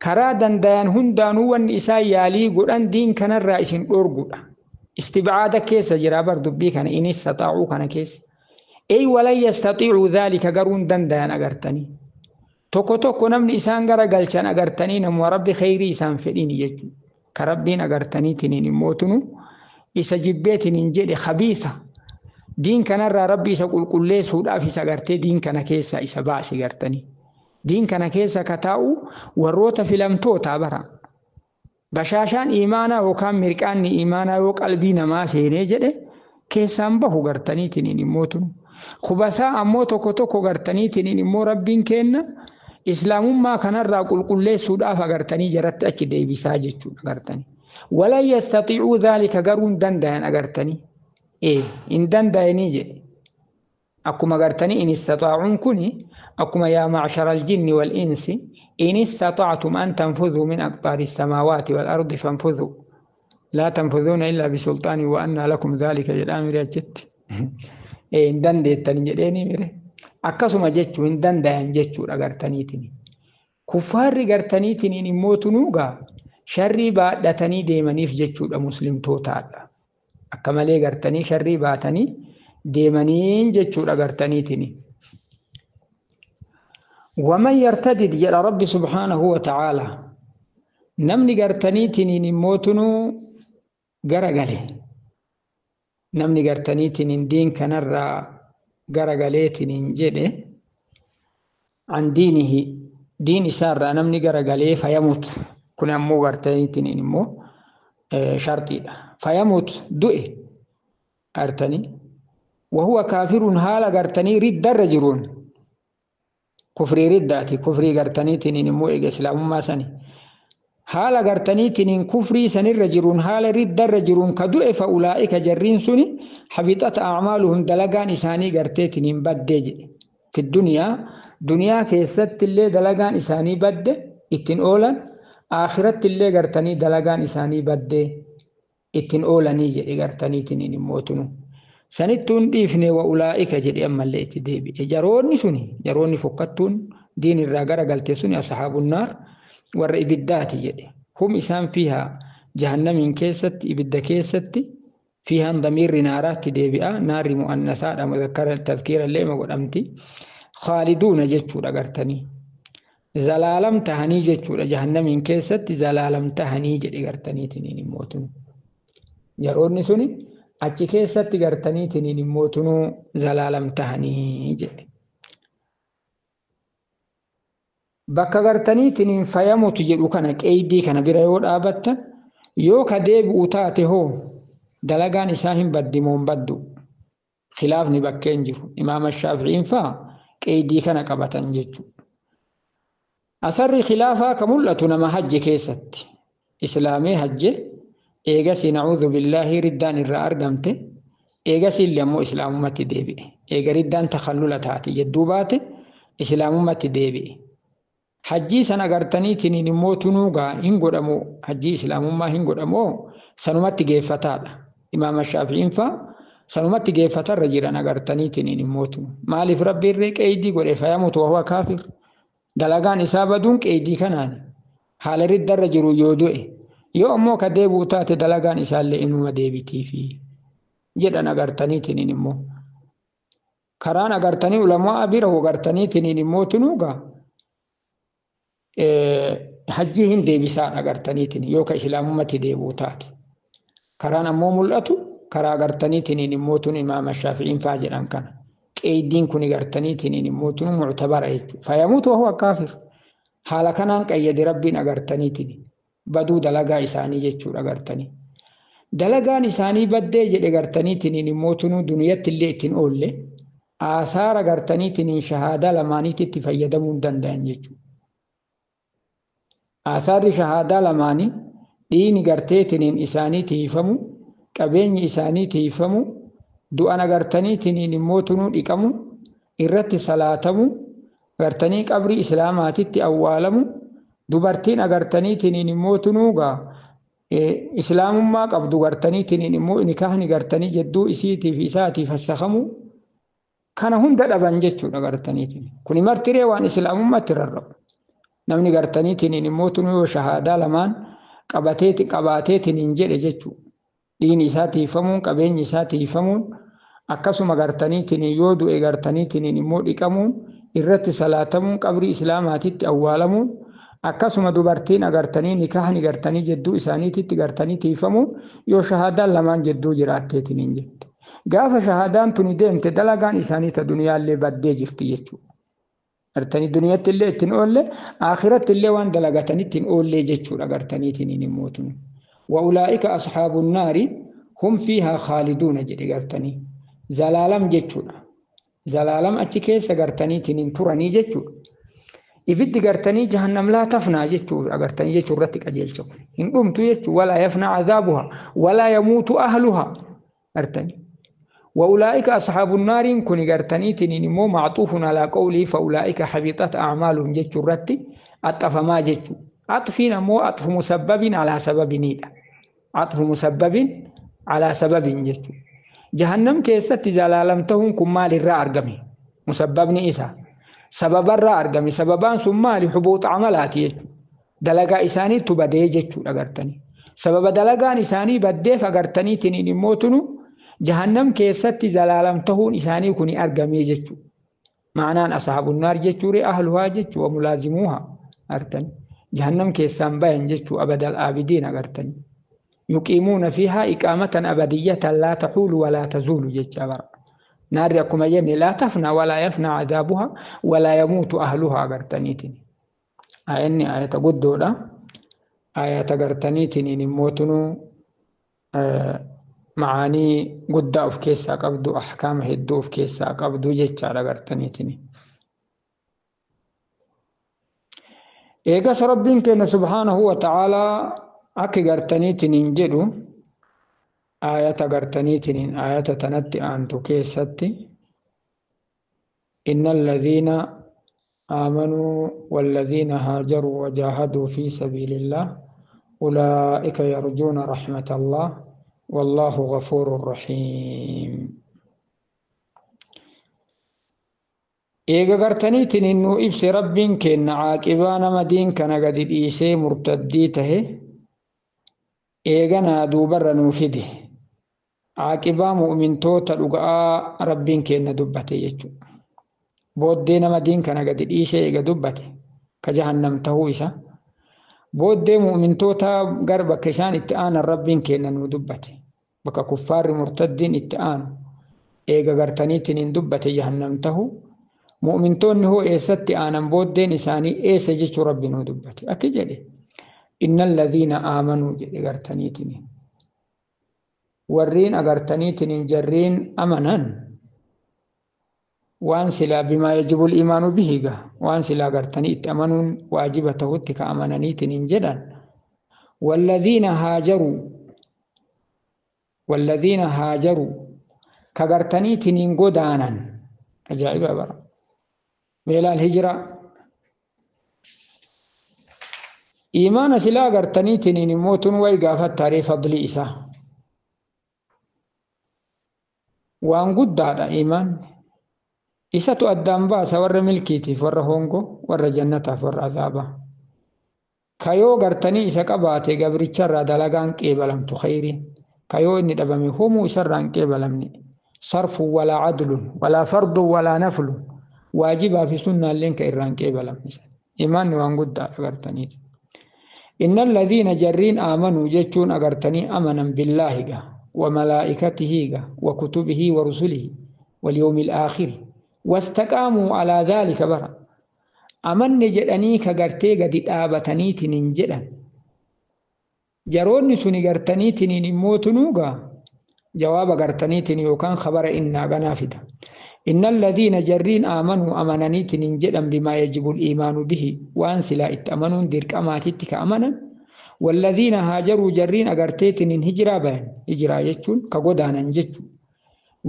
Karaa dandayan hundaanuu wanni isaan yaalii godhan diin kanarraa isin dhorgudha. Istibcaada keessa jira bar dubbii kana, in istaxaacuu kana keessa. Ey walan yastatiicuu dhaalika, garuu hin dandayan agartanii. Tokko tokko namni isaan gara galchan agartanii namuma Rabbi kheyrii isaan fedhiin jechuudha. Ka Rabbiin agartaniitiin immoo tunu isa jibbeetiin jedhe khabiisa. Diin kanarraa Rabbi isa qulqulleessuudhaaf isa gartee diin kana keessa isa baase gartanii. Diin kana keessa ka taa'u warroota filamtoota bara. Bashaashaan imaanaa yookaan mirqaanni imaanaa yoo qalbii namaa seenee jedhe keessaan bahu gartaniitiin immoo tunu. Kubasaa ammoo tokko tokko gartaniitiin immoo Rabbiin kenna islaamummaa kanarraa qulqulleessuudhaaf agartanii jaratti achi deebisaa jechuudha agartanii. Walan yastatiicuu dhaalika, garuu hin dandayan agartanii. Ee, hin dandayanii jedhe. Akkuma gartanii in istaxaacuun kuni akkuma yaa macshara aljinni wal insi in istaxactum an tanfudhuu min aqxaari samaawaati wal ardi fanfudhuu laa tanfudhuuna illaa bisulxaani wa annaa lakum dhaalika jedhaa mire achitti. Ee, hin dandeettani jedheeni mire. Akkasuma jechuu hin dandayan jechuudha gartaniitiin. Kuffaarri gartaniitiin immoo tunuugaa sharrii baadhatanii deemaniif jechuudha muslimtootaadha. Akka malee gartanii sharrii baatanii deemaniin jechuudha gartaniitiin. Waman yartadid jedha Rabbi subhaanahu wa ta'aala. Namni gartaniitiin immoo tunuu garagale. Namni gartaniitiin diin kanarraa garagaleetiin jedhe, an diinihi, diin isaarraa namni garagalee, fayamut, kun ammoo gartaniitiin immoo sharxiidha. Fayamut, du'e gartanii, wahuwa kaafiruun, haala gartanii riddarra jiruun, kufrii riddaati, kufrii gartaniitiin immoo eega islaamummaa sani haala gartaniitiin kufrii sanirra jiruun, haala riddarra jiruun ka du'e, fa ulaa'ika, jarriin suni, habixat a'maaluhum, dalagaan isaanii garteetiin baddee jedhe. Fi duniyaa, duniyaa keessatti illee dalagaan isaanii badde ittiin oolan, akhiratti illee gartanii dalagaan isaanii baddee ittiin oolanii jedhe gartaniitiin immoo tunu. Sanittuun dhiifne, wa ulaa'ika jedhe ammallee itti deebi'e. Jaroonni suni, jaroonni fokkattuun diin irraa gara galte suni, ashaabunnaar, warra ibiddaati jedhe. Hum isaan, fiihaa, jahannamiin keessatti, ibidda keessatti. Fiihaan damiirri naaraatti deebi'a. Naarri mu'annasaadha, muzakkara tazkiira illee ma godhamti. Khaaliduuna jechuudha gartanii. Zalaalam tahanii jechuudha, jahannamiin keessatti zalaalam tahanii jedhe gartaniitiin immoo tunu. Jaroonni suni achi keessatti gartaniitiniin immoo tunuu zalaalam tahanii jedhe. Bakka gartaniitiniin fayamutu jedhu kana qeydii kana bira yoo dhaabattan yoo ka deebi'u taate hoo dalagaan isaa hin baddi moo hin baddu? Khilaafni bakkeen jiru. Imaama Shaafi'iin faa qeydii kana qabatan jechuudha. Asarri khilaafaa ka mul'atu nama hajje keessatti. Islaamee hajje eegasii na'uudhu billaahi riddaan irraa argamte eegasii illee ammoo islaamumatti deebi'e. Eega riddaan takhallula taate jedduu baate islaamumatti deebi'e. Hajjii sana gartaniitiin immoo tunuugaa hin godhamu hajjii islaamummaa hin godhamu sanumatti geeffataadha. Imaama Shaafi'iin faa sanumatti geeffatarra jiran agartaniitiin immoo tunu. Maaliif rabbi irree qeydii godhe fayamutu wahuwa kaafir. Dalagaan isaa baduun qeydii kanaani. Haala riddarra jiru yoo du'e. Yoo ammoo ka deebi'u taate dalagaan isaallee inuma deebitiifi jedhan agartaniitiin immoo. Karaan agartanii ulamaa bira agartaniitiin immoo tunuugaa hajjii hin deebisaan agartaniitiin yoo ka islaamumatti deebi'u taate. Karaan ammoo mul'atu karaa agartaniitiin immoo tun imaama Shaafi'iin faa jedhan kana. Qeeydiin kun agartaniitiin immoo tun muctabara jechuudha. Fayamuutu wahuwa kaafir. Haala kanaan qayyade rabbiin agartaniitiin baduu dalagaa isaanii jechuudha agartanii. Dalagaan isaanii baddee jedhe gartaniitiin immoo tunuu duniyatti illee ittiin oolle aasaara gartaniitiin shahaadaa lamaaniitti itti fayyadamuu hin danda'an jechuudha. Aasaarri shahaadaa lamaanii dhiini garteetiniin isaanii tiifamu, qabeenyi isaanii tiifamu, du'an agartaniitiniin immoo tunuu dhiqamu, irratti salaatamu, agartanii qabrii islaamaatitti awwaalamu, dubartiin agartaniitiniin immoo tunuu gaa islaamummaa qabdu gartaniitiniin immoo nikaahni gartanii jedduu isiitiif isaatiif fassakamu kana hunda dhaban jechuudha gartaniitiin. Kuni martiree waan islaamummaatti rarra'u. Namni gartaniitiniin immoo tunuu yoo shahaadaa lamaan qabaateetiniin jedhe jechuudha. Dhiini isaa tiifamuun, qabeenyi isaa tiifamuun, akkasuma gartaniitiniin yoo du'e gartaniitiniin immoo dhiqamuun, irratti salaatamuun, qabrii islaamaatitti awwaalamuun, akkasuma dubartiin agartanii nikaahni gartanii jedduu isaaniititti gartanii tiifamuun yoo shahaadaan lamaan jedduu jiraatteetiniin jette. Gaafa shahaadaan tuni deemte dalagaan isaanii ta duniyaallee baddee jirti jechuudha. Gartanii duniyatti illee ittiin oolle akhiratti illee waan dalagatanii ittiin oollee jechuudha gartaniitiin immoo tuni. Wa'ulaa'ika asxaabuun naari hum fiihaa khaaliduuna jedhe gartanii. Zalaalam jechuudha. Zalaalam achi keessa gartaniitiin turanii jechuudha. Ibiddi gartanii jahannam laa tafnaa jechuudha agartanii jechuu irratti qajeelcha kun. Hin dhumtu jechuudha. Walaa yafnaa azaabuha walaa yamuutu ahluha gartanii. وأولئك أصحاب النار كن غرتنيتين مو معطوف على قوله فأولئك حبطت أعمالهم جتشو رتي أطف ما جتشو عطفين مو عطف مسبب على سبب نيدا عطف مسبب على سبب جتشو جهنم كيست زلالم تهم كمال الرا أرقمي مسببني إسا سبب الرا أرقمي سببان ثم لحبوط عملاتي جتشو دلقا إساني تبدي جتشو أغرتني سبب دلقان إساني بدي فأغرتني تنين موتنو جهنم كيستي زلالم تهون إساني كوني أرقمي جتشو معنان أصحاب النار جتشو أهلها جتشو وملازموها أرتن جهنم كيسان باين جتشو أبد الآبدين أرتن يقيمون فيها إقامة أبدية لا تحول ولا تزول جتشو برا نار يكما جن لا تفنى ولا يفنى عذابها ولا يموت أهلها أرتنيتني آيني آية قدولا آية أرتنيتني نموتنو معاني guddaa of keessaa qabdu ahkaama hedduu of keessaa qabdu jechaadha gartaniitini. Eegas rabbiin keenya subhaanahu wa ta'aalaa akka gartaniitiniin jedhu aayata gartaniitiniin aayata tanatti aantu keessatti inna alladhiina aamanuu walladhiina haajaruu wajaahaduu fi sabiilillah ulaa'ika yarjuuna rahmatallah والله غفور رحيم. إيغا غرتنيتين إنو إبس ربين كن عاقبان مدين كان قد إيسي مرتديته إيغا نادو برنو فده عاقبا مؤمن توتا لقاء ربين كن دبته يجو بودين مدين كان قد إيسي إيغا دبته كجهنم تهو إسا booddee mu'mintoota garba isaan itti aanan rabbiin kenna nu dubbate. Bakka kuffaarri murtaddiin itti aanu eega gartaniitiin dubbate jahannam tahu mu'mintoonni hoo eessatti aanan booddeen isaanii eessa jechuu rabbi nuu dubbate akki jedhe inna alladhiina aamanuu jedhe gartaniitiin warriin agartaniitiin jarriin amanan waan silaa bimaa yajibul iimaanu bihi ga waan silaa agartanii itti amanuun waajiba tahutti ka amananiitiin jedhan walladhiina haajaruu والذين هاجروا كغرتني تنين غدانا عجائب برا ميلا الهجرة إيمان سلا غرتني تنين موتن وي غافت تاري فضل إسا وان قد إيمان إسا تؤدام باسا ور ملكيتي ور هونغو ور جنة ور عذابا كيو غرتني إسا قباتي غبريتشر دلغان قيبلم تخيرين كيو إني دبمي هم سران قبلمني صرف ولا عدل ولا فرض ولا نفل واجبا في سنة لينك إران قبلمني إيمان وان قد أغرتني إن الذين جرين آمنوا جتون أغرتني أمنا بالله وملائكته وكتبه ورسله واليوم الآخر واستقاموا على ذلك برا أمن جدني كغرتي قد آبتني تنجدن jaroonni suni gartaniitiin immootunuugaa jawaaba gartaniitiin yookaan khabara innaa ganaa fida. Inna alladhiina jarriin aamanuu amananiitiin jedhan bimaa yajibu iimaanu bihi waan silaa itti amanuun dirqamaatitti ka amanan walladhiina haajaruu jarriin agarteetiin hijiraa bayan hijiraa jechuun ka godaanan jechuun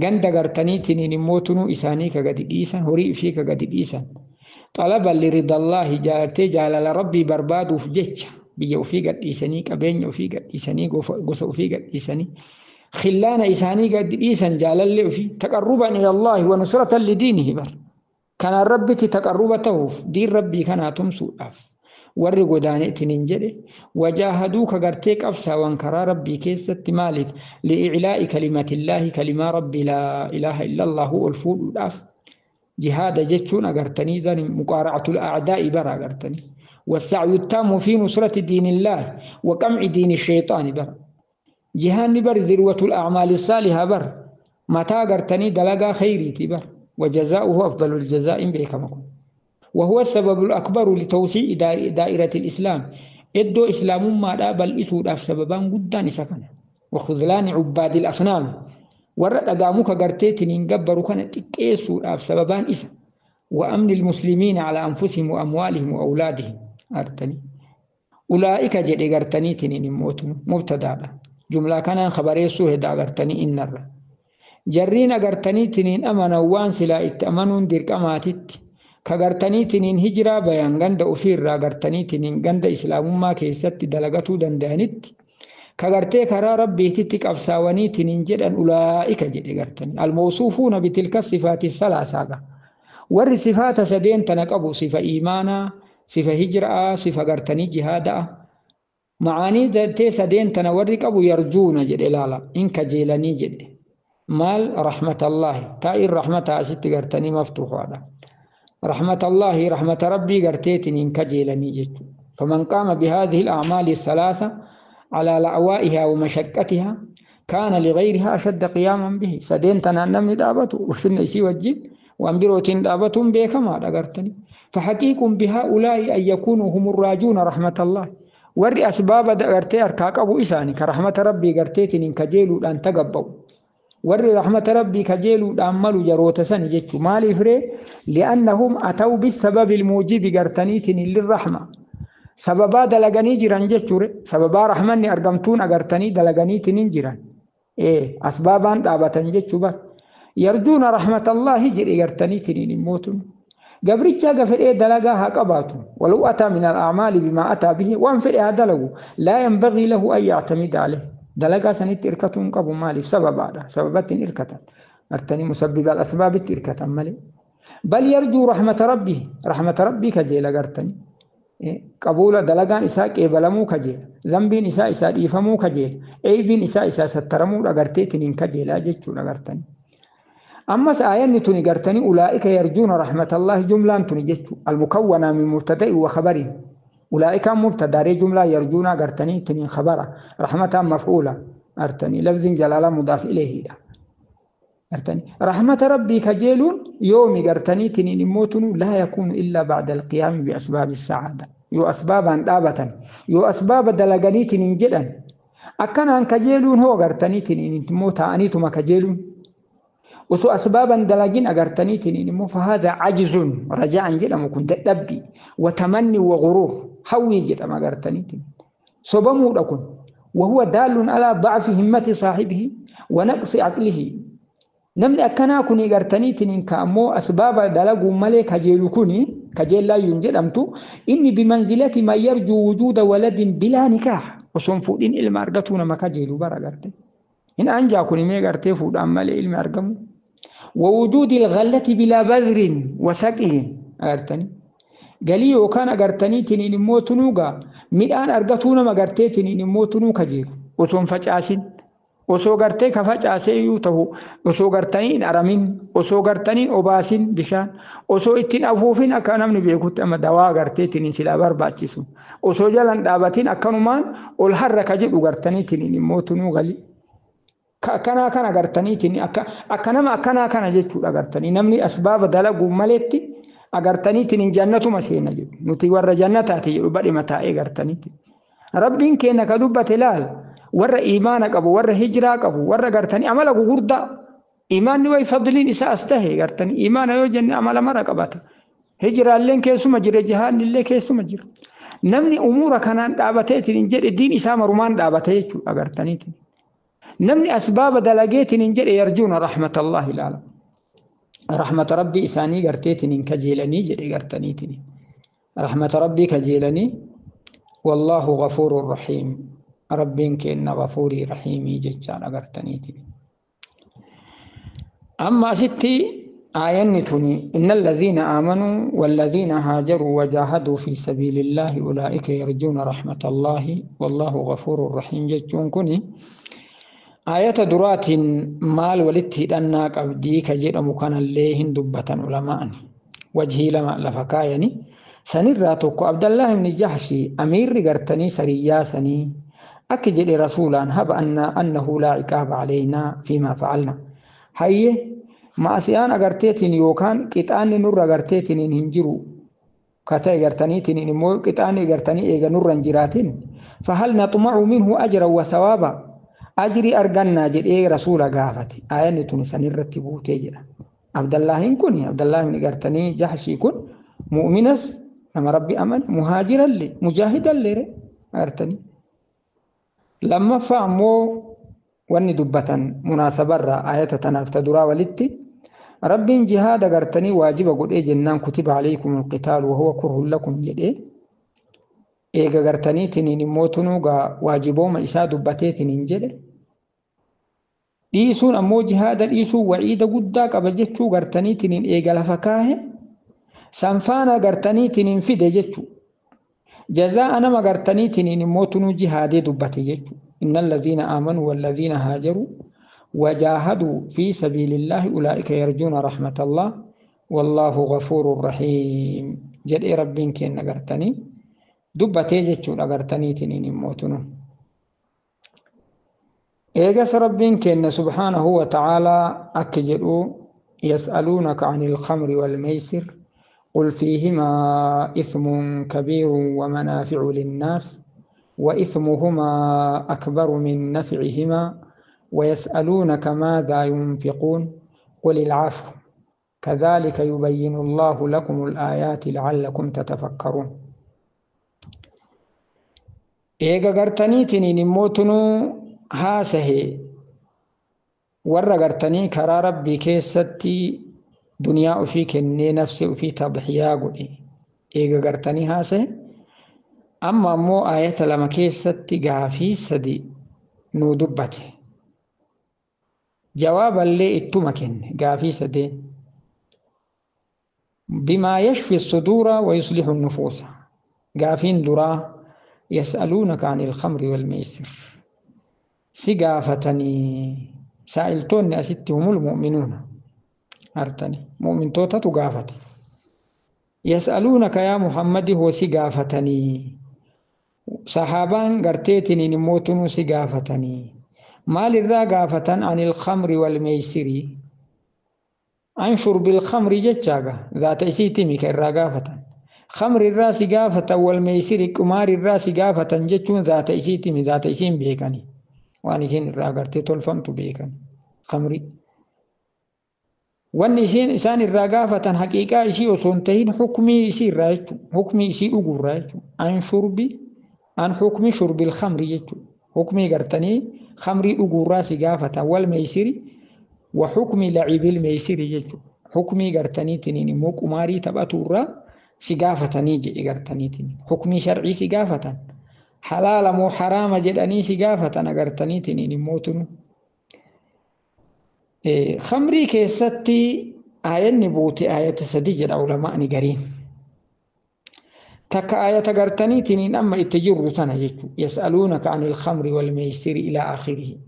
ganda gartaniitiin immootunuu isaanii ka gadi dhiisan horii ishee ka gadi dhiisan xalaban liridallaahi jaalatee jaalala rabbii barbaaduuf jecha biyya ofii gadhiisanii qabeenya ofii gadhiisanii gosa ofii gadhiisanii khillaana isaanii gadi dhiisan jaalallee ofii taqarruban ila Allaahi wa nusratan lidiinihi bar kanaan rabbitti taqarruba ta'uuf diin rabbii kanaa tumsuudhaaf warri godaaneetiin hin jedhe wajaahaduu ka gartee qabsaawan karaa rabbii keessatti maaliif li'iclaa'i kalimatillaahi kalimaa rabbii laa ilaaha illa allaahu ol fuudhuudhaaf jihaada jechuun agartanii muqaara'atul a'daa'i bara agartanii والسعي التام في نصرة دين الله وقمع دين الشيطان بر جهان بر ذروة الأعمال الصالحة بر متى قرتني دلقا خيري بر وجزاؤه أفضل الجزاء بكمكم وهو السبب الأكبر لتوسيع دائرة الإسلام إدو إسلام ما لا بل إسود سببان قدان سكنة وخذلان عباد الأصنام ورد أقاموك قرتيتين ينقبروا كانت إسود سببان إسا وأمن المسلمين على أنفسهم وأموالهم وأولادهم أرتني أولئك جد أرتني تنين موتن مبتدا جملة كان خبري سوه دا أرتني إن الر جرين أرتني تنين أمن وان سلا اتأمنون دير كماتت كأرتني تنين هجرة بيان غند أفير را أرتني تنين غند إسلام ما كيست دلغتو دندانت كأرتي كرا ربي تتك أفساوني تنين جدا أولئك جد أرتني الموصوفون بتلك الصفات الثلاثة warri sifaata sadeen tana qabu sifa iimaanaa sifa hijiraa sifa gartanii jihaadaa macaanii tee sadeen tana warri qabu yarjuuna jedhe laala in kajeelanii jedhe maal rahmatallaahi taa'in rahmataa asitti gartanii maftuuxaadha rahmatallaahi rahmata rabbii garteetiin in kajeelanii jechu faman qaama bihaadhihi alacmaali الثلاثة على لأوائها ومشقتها كان لغيرها أشد قياما به سدين تنا نمني دابته وفن إسي وجين وأن بروتين دابتهم بكما دغرتني فحقيق بهؤلاء أن يكونوا هم الراجون رحمة الله ور أسباب دغرتي أركاك أبو إساني كرحمة ربي غرتيتين كجيلو أن تقبوا ور رحمة ربي كجيلو أملوا جروت سني جتشو مالي فري لأنهم أتوا بالسبب الموجب غرتنيتين للرحمة سببا دلغني جيران جتشو سببا رحمني أرقمتون أغرتني دلغنيتين جيران إيه أسبابا دابتن جتشو بر يرجون رحمة الله جري غرتني تنين موتون قبرتشا قفر إيه دلقاها قباتو ولو أتى من الأعمال بما أتى به وانفر إيه دلقو لا ينبغي له أن يعتمد عليه دلقا سنت إركتون قبو مالي سبب هذا سببات إركة أرتني مسبب الأسباب إركة مالي بل يرجو رحمة ربه رحمة ربي كجيل غرتني قبول دلقان إساء قبلمو كجيل ذنبين إساء إساء إيفمو كجيل عيبين إساء إساء سترمو أغرتيتين كجيل أجتشو أغرتني أما آيان توني قرتني أولئك يرجون رحمة الله جملة توني جتشو المكونة من مبتدأ وخبر أولئك مبتدأ جملة يرجون قرتني تنين خبرة رحمة مفعولة Artanii lafziin jalaalaa mudaaf ilayhiidha. Artanii rahmata rabbii kajeeluun yoomi gartaniitiin immoo tunu laa yakuunu illaa bacda alqiyaami biasbaabi sacaada. Yoo asbaabaan dhaabatan, yoo asbaaba dalaganiitiin hin jedhan, akkanaan kajeeluun hoo gartaniitiin immoo taa'aniituma kajeeluun. Osoo asbaaban dalagin agartaniitiin immoo fahaadha cajzun raja'an jedhamu kun dadhabbii watamanni waguruur hawwii jedhama agartaniitiin. Sobamuudha kun. وهو دال على ضعف همة صاحبه ونقص عقله. Namni akkanaa kuni gartaniitiin ka ammoo asbaaba dalaguu malee kajeelu kuni kajeellaayyuun jedhamtu inni bimanzilati man yarjuu wujuuda waladin bilaa nikaah, osoo hin fuudhin ilma argatuu nama kajeelu bara garte. Hin anjaa kuni mee gartee fuudhaan malee ilmi argamu. ووجود الغلة بلا بذر وسقي agartanii galii yookaan agartaniitiin immoo tunuugaa midhaan argatuu nama garteetiin immoo tunuu kajeelu osoo hin facaasin, osoo gartee ka facaasee iyyuu ta'u, osoo gartanii hin aramin, osoo gartanii hin obaasin bishaan, osoo ittiin afuufin, akka namni beekutti amma dawaa garteetiin silaa barbaachisu osoo jalan dhaabatin akkanumaan ol harra ka jedhu gartaniitiin immoo tunuu galii. Ka akkanaa kana gartaniitiin akka nama akkanaa kana jechuudha gartanii namni asbaaba dalaguu maletti agartaniitiin jannatuma seena jedhu, nuti warra jannataati jedhu badhima taa'ee gartaniitiin. Rabbiin keenya ka dubbate laal, warra imaana qabu, warra hijiraa qabu, warra gartanii amala gugurdaa. Imaanni wayi fadliin isaa as tahe gartanii imaana yoo jenne amala mara qabata. Hijiraalleen keessuma jira, jihaannillee keessuma jira. Namni umuura kanaan dhaabateetiin jedhe diin isaa marumaan dhaabate jechuudha agartaniitiin. Namni asbaaba dalageetiin jedhe yarjuuna rahmatallahi ilaala. Rahmata rabbii isaanii garteetiin kajeelanii jedhe gartaniitiin. Rahmata rabbii kajeelanii, wallaahu ghafuurun rahiim. Rabbiin kenna ghafuurii rahiimii jechaan agartaniitiin. Amma asitti aayanni tuni inna allaziina aamanuu wallaziina haajaruu wajaahaduu fi sabiilillaahi ulaa'ika yarjuuna rahmatallaahi wallaahu ghafuurun rahiim jechuun kuni aayata duraatiin maal walitti hidhannaa qabdii ka jedhamu kanallee hin dubbatan ulamaa'ani. Wajhii lama lafa kaayani. Sanirraa tokko Abdallah ibn Jahshi amiirri gartanii sariyyaa sanii akki jedhe rasuulaan, haba anna annahu laa ciqaaba calaynaa fiimaa facalna. Hayye, ma'asiyaan agarteetiin yookaan qixaanni nurra agarteetiin hin jiru ka ta'e gartaniitiin immoo qixaanni gartanii eega nurra hin jiraatin, fahal naxmacu minhu ajran wa sawaaba, ajrii argannaa jedhee rasuula gaafate. Aayanni tun sanirratti buutee jedha. Abdallaahin kun, Abdallaahin gartanii Jahshii kun mu'minas, nama rabbi amane, muhaajirallee mujaahidallee agartanii. Lammaffaa ammoo wanni dubbatan munaasabarraa ayata tanaaf ta duraa walitti, rabbiin jihaada gartanii waajiba godhee jennaan, kutiba alaykum alqitaalu wahuwa kurhun lakum jedhee eega gartaniitiin immoo tunuugaa waajibooma isaa dubbateetiin jedhe, dhiisuun ammoo jihaada dhiisuun waciida guddaa qaba jechuu gartaniitiin eega lafa kaahe sanfaana gartaniitiin fide jechuu, jazaa'a nama gartaniitiin immoo tunuu jihaadee dubbate jechuu. إن الذين آمنوا والذين هاجروا وجاهدوا في سبيل الله أولئك يرجون رحمة الله والله غفور رحيم jedhee rabbiin keenya gartanii dubbatee jechuudha agartaniitiin immootunu. Eegas rabbiin keenya subhaanahu wa ta'aalaa akka jedhu, يسألونك عن الخمر والميسر قل فيهما إثم كبير ومنافع للناس وإثمهما أكبر من نفعهما ويسألونك ماذا ينفقون قل العفو كذلك يبين الله لكم الآيات لعلكم تتفكرون. Eega gartaniitiin immootunuu haasahe warra gartanii karaa rabbii keessatti duniyaa ofii kennee nafsi ofii tadhiyaa godhe, eega gartanii haasahe, amma ammoo aayata lama keessatti gaafii sadi nuu dubbate, jawaaballee ittuma kenne gaafii sadeen, bimaa yashfi suduura wa yuslihu nufuusa. Gaafiin duraa, yas'aluunaka ani ilkhamri walmeysir, si gaafatanii saa'iltoonni asitti humul mu'minuuna artani, mu'mintootatu gaafate. Yas'aluunaka yaa Muhammadi hoo si gaafatanii, sahaabaan garteetiniin immoo tunuu si gaafatanii Maalirraa gaafatan? Anil khamri wal meeysirii. An shurbil khamri jechaaga zaata isiitimi ka irraa gaafatan. Khamri irraa si gaafatan, wal meeysiri qumaari irraa si gaafatan jechuun zaata isiitimi, zaata isiin beekani. Waan isiin irraa agartee tolfamtu beekani. Khamri. Wanni isiin isaan irraa gaafatan haqiiqaa isii osoo hin tahin hukmii isii irraa jechuudha. Hukmii isii dhuguu irraa jechuudha. An shurbi an hukmi shurbil khamri jechuudha. Hukmii gartanii khamrii dhuguu irraa si gaafatan, wal meeysiri wa hukmi lacibil meeysiri jechuudha. Hukmii gartaniitiin immoo qumaarii taphatu irraa si gaafatanii jedhe gartaniitiin. Hukmii sharcii si gaafatan. Halaala moo haraama jedhanii si gaafatan agartaniitiin immoo tunu. Khamrii keessatti aayanni buute aayata sadi jedha ulamaani gariin. Takka aayata gartaniitiin amma itti jirru tana jechuudha. Yas'aluunaka anil khamri wal meeysiri ilaa akhirihi.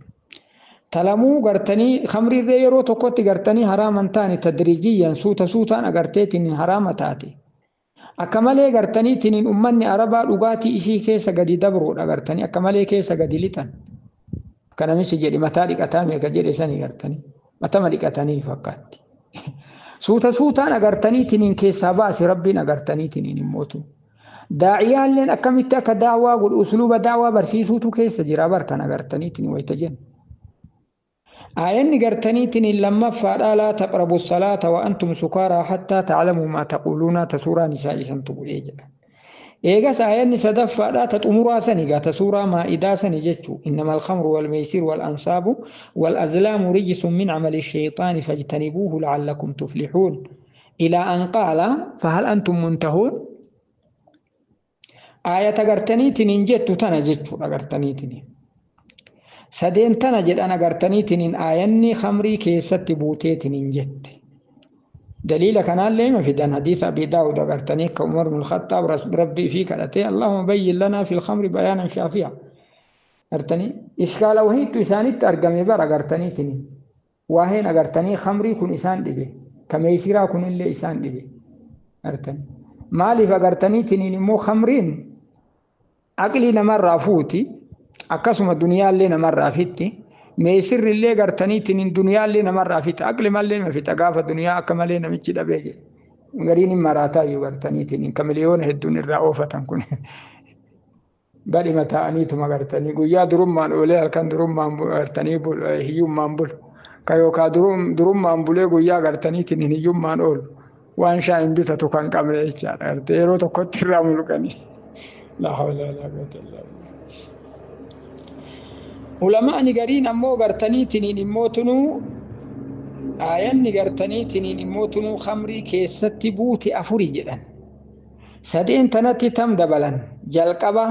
Talamuu gartanii khamriirree yeroo tokkotti gartanii haraaman taane, tadriijiyyan suuta suutaan agarteetiin haraama taate. Akka malee gartaniitiin ummanni Arabaa dhugaatii ishii keessa gadi dabroodha gartanii akka malee keessa gadi lixan. Akka namichi jedhe mataa dhiqataa meeqa jedhe sanii gartanii matama dhiqatanii fakkaatti. Suuta suutaan agartaniitiin keessaa baase Rabbiin agartaniitiin immootu. Daa'iyaalleen akkamitti akka daawaa godhu usluuba daawaa barsiisuutu keessa jira barkan agartaniitiin wayita jennu. Aayanni gartaniitiin lammaffaadhaa laa taqrabu salaata wa antum sukaaraa hattaa ta'lamuu maa taquluuna ta suuraa nisaa isantu bu'ee jedha. Eegas aayanni sadaffaadhaa ta xumuraa sani gaa ta suuraa maa'idaa sani jechuu, innamal khamru wal meeysiru wal ansaabu wal azlaamu rijsun min camali shayxaani fajtanibuuhu la'allakum tuflixuun ilaa an qaala fahal antum muntahuun. Aayata gartaniitiin jettu tana jechuudha gartaniitiin. Sadeen tana jedhan agartaniitiin aayanni khamrii keessatti buuteetiin jette. Daliila kanaallee hima fidan hadiisa Abi Daawud agartanii akka Umar bin Khattaab Rabbii fi kadhatee Allahumma bayyin lanaa fil khamri bayaanan shaafi'a. Agartanii iskaala wahiitu isaanitti argame bara agartaniitiin. Waaheen agartanii khamrii kun isaan dhibe. Ka meeysiraa kunillee isaan dhibe. Agartanii. Maaliif agartaniitiin immoo khamriin aqlii namarraa fuuti. Akkasuma duniyaallee namarraa fitti. Meesirrillee gartaniitiin duniyaallee namarraa fitta. Aqli mallee nama fixa gaafa duniyaa akka malee namichi dhabee jedhe. Gariin hin maraataa iyyuu gartaniitiin ka miliyoona hedduun irraa oofatan kun. Badhima ta'aniituma gartanii guyyaa durummaan oolee halkan durummaan gartanii hiyyummaan bulu. Ka yookaan durummaan bulee guyyaa gartaniitiin hiyyummaan oolu. Waan shaayin bitatu kan qabne jechaadha. Gartee yeroo tokkotti irraa mulqanii. Laa hawla walaa quwwata illaa billah. Ulamaani gariin ammoo gartaniitiin immoo tunuu aayanni gartaniitiin immoo tunuu khamrii keessatti buute afuri jedhan. Sadeen tanatti tam dabalan jalqaba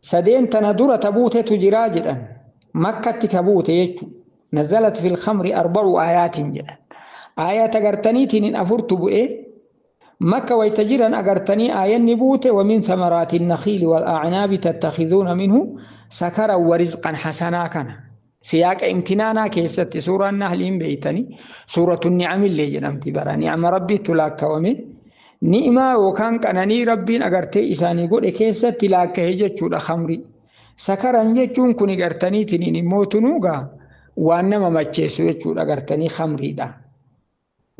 sadeen tana dura ta buutetu jiraa jedhan. Makkatti ka buute jechuudha. Nazalat fil khamri arba'u aayaatiin jedhan. Aayata gartaniitiin afurtu bu'ee makka wayta jiran agartanii aayanni buute wamin samaraati nakhiili wal a'naabi tattakhizuuna minhu sakaran wa rizqan hasanaa kana. Siyaaqa imtinaanaa keessatti suuraan nahliin beeytanii suuratu ni'amillee jedhamti bara ni'ama rabbiitu laakkawame. Ni'imaa yookaan qananii rabbiin agartee isaanii godhe keessatti laakkahe jechuudha khamri. Sakaran jechuun kun gartaniitiin immoo tunuugaa waan nama macheessu jechuudha gartanii khamriidha.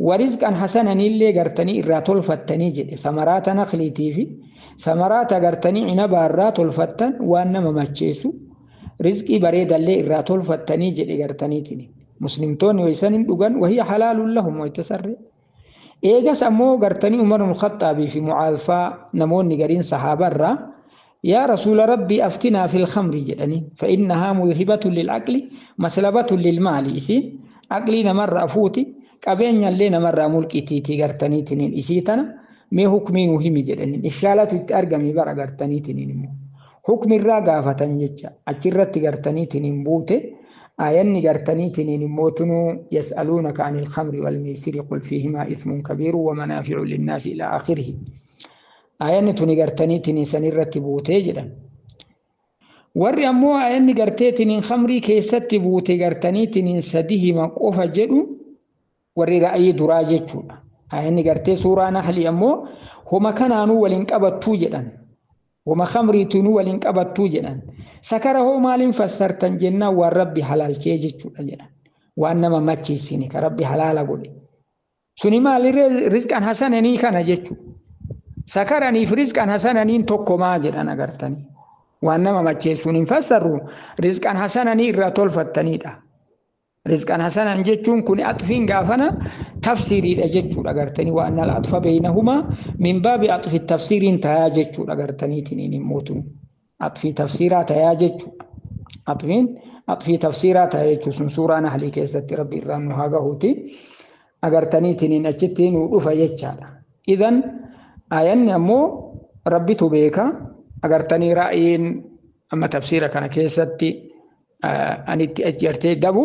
Warizqan hasananillee gartanii irraa tolfattanii jedhe samaraata naqliitii fi samaraata gartanii cinabaa irraa tolfattan waan nama macheessu rizqii bareedallee irraa tolfattanii jedhe gartaniitiin. Muslimtoonni waysan hin dhugan wahiya halaalun lahum wayta sarre. Eegas ammoo gartanii Umar ibn Khaxxaabii fi Mucaaz faa namoonni gariin sahaabarraa yaa rasuula rabbii aftinaa fil khamri jedhanii fa'innahaa mudhibatun lil aqli maslabatun lil maali isiin aqlii namarraa fuuti qabeenyallee namarraa mulqitiitii gartaniitiin isii tana mee hukmii nu himi jedhaniin ishaalatu itti argame bara gartaniitiin immoo hukmirraa gaafatan jecha achirratti gartaniitiin buute aayanni gartaniitiin immoo tunuu yas'aluunaka anil khamri wal meysiri qul fiihimaa ismun kabiiru wa manaaficu linnaasi ilaa aakhirihi aayanni tuni gartaniitiin sanirratti buutee jedhan. Warri ammoo aayanni garteetiin khamrii keessatti buute gartaniitiin sadi hima qofa jedhu warri ra'ayii duraa jechuudha. Aayanni gartee suuraa Nahlii ammoo homa kanaanuu waliin qabattuu jedhan. Wama khamriitunuu waliin qabattuu jedhan. Sakara hoo maaliin fassartan jennaan waan rabbi halaalchee jechuudha jedhan. Waan nama macheessine ka rabbi halaala godhe. Suni maalirree rizqan hasananii kana jechuudha. Sakaraniif rizqan hasananiin tokkomaa jedhan agartanii. Waan nama macheessuun hin fassarru rizqan hasananii irraa tolfattanidha. Rizqan hasanan jechuun kun axfiin gaafana tafsiiriidha jechuudha agartanii waan al axfa beeynahumaa min baabi axfi tafsiiriin tayaa jechuudha agartaniitiin himmootu. Axfii tafsiiraa tayaa jechuudha. Axfiin axfii tafsiiraa tayaa jechuun sun suuraa nahlii keessatti rabbi irraan nu haa gahuuti. Agartaniitiin achitti nu dhufa jechaadha. Idan ayanni ammoo rabbitu beeka agartanii ra'ayiin amma tafsiira kana keessatti anitti achi dabu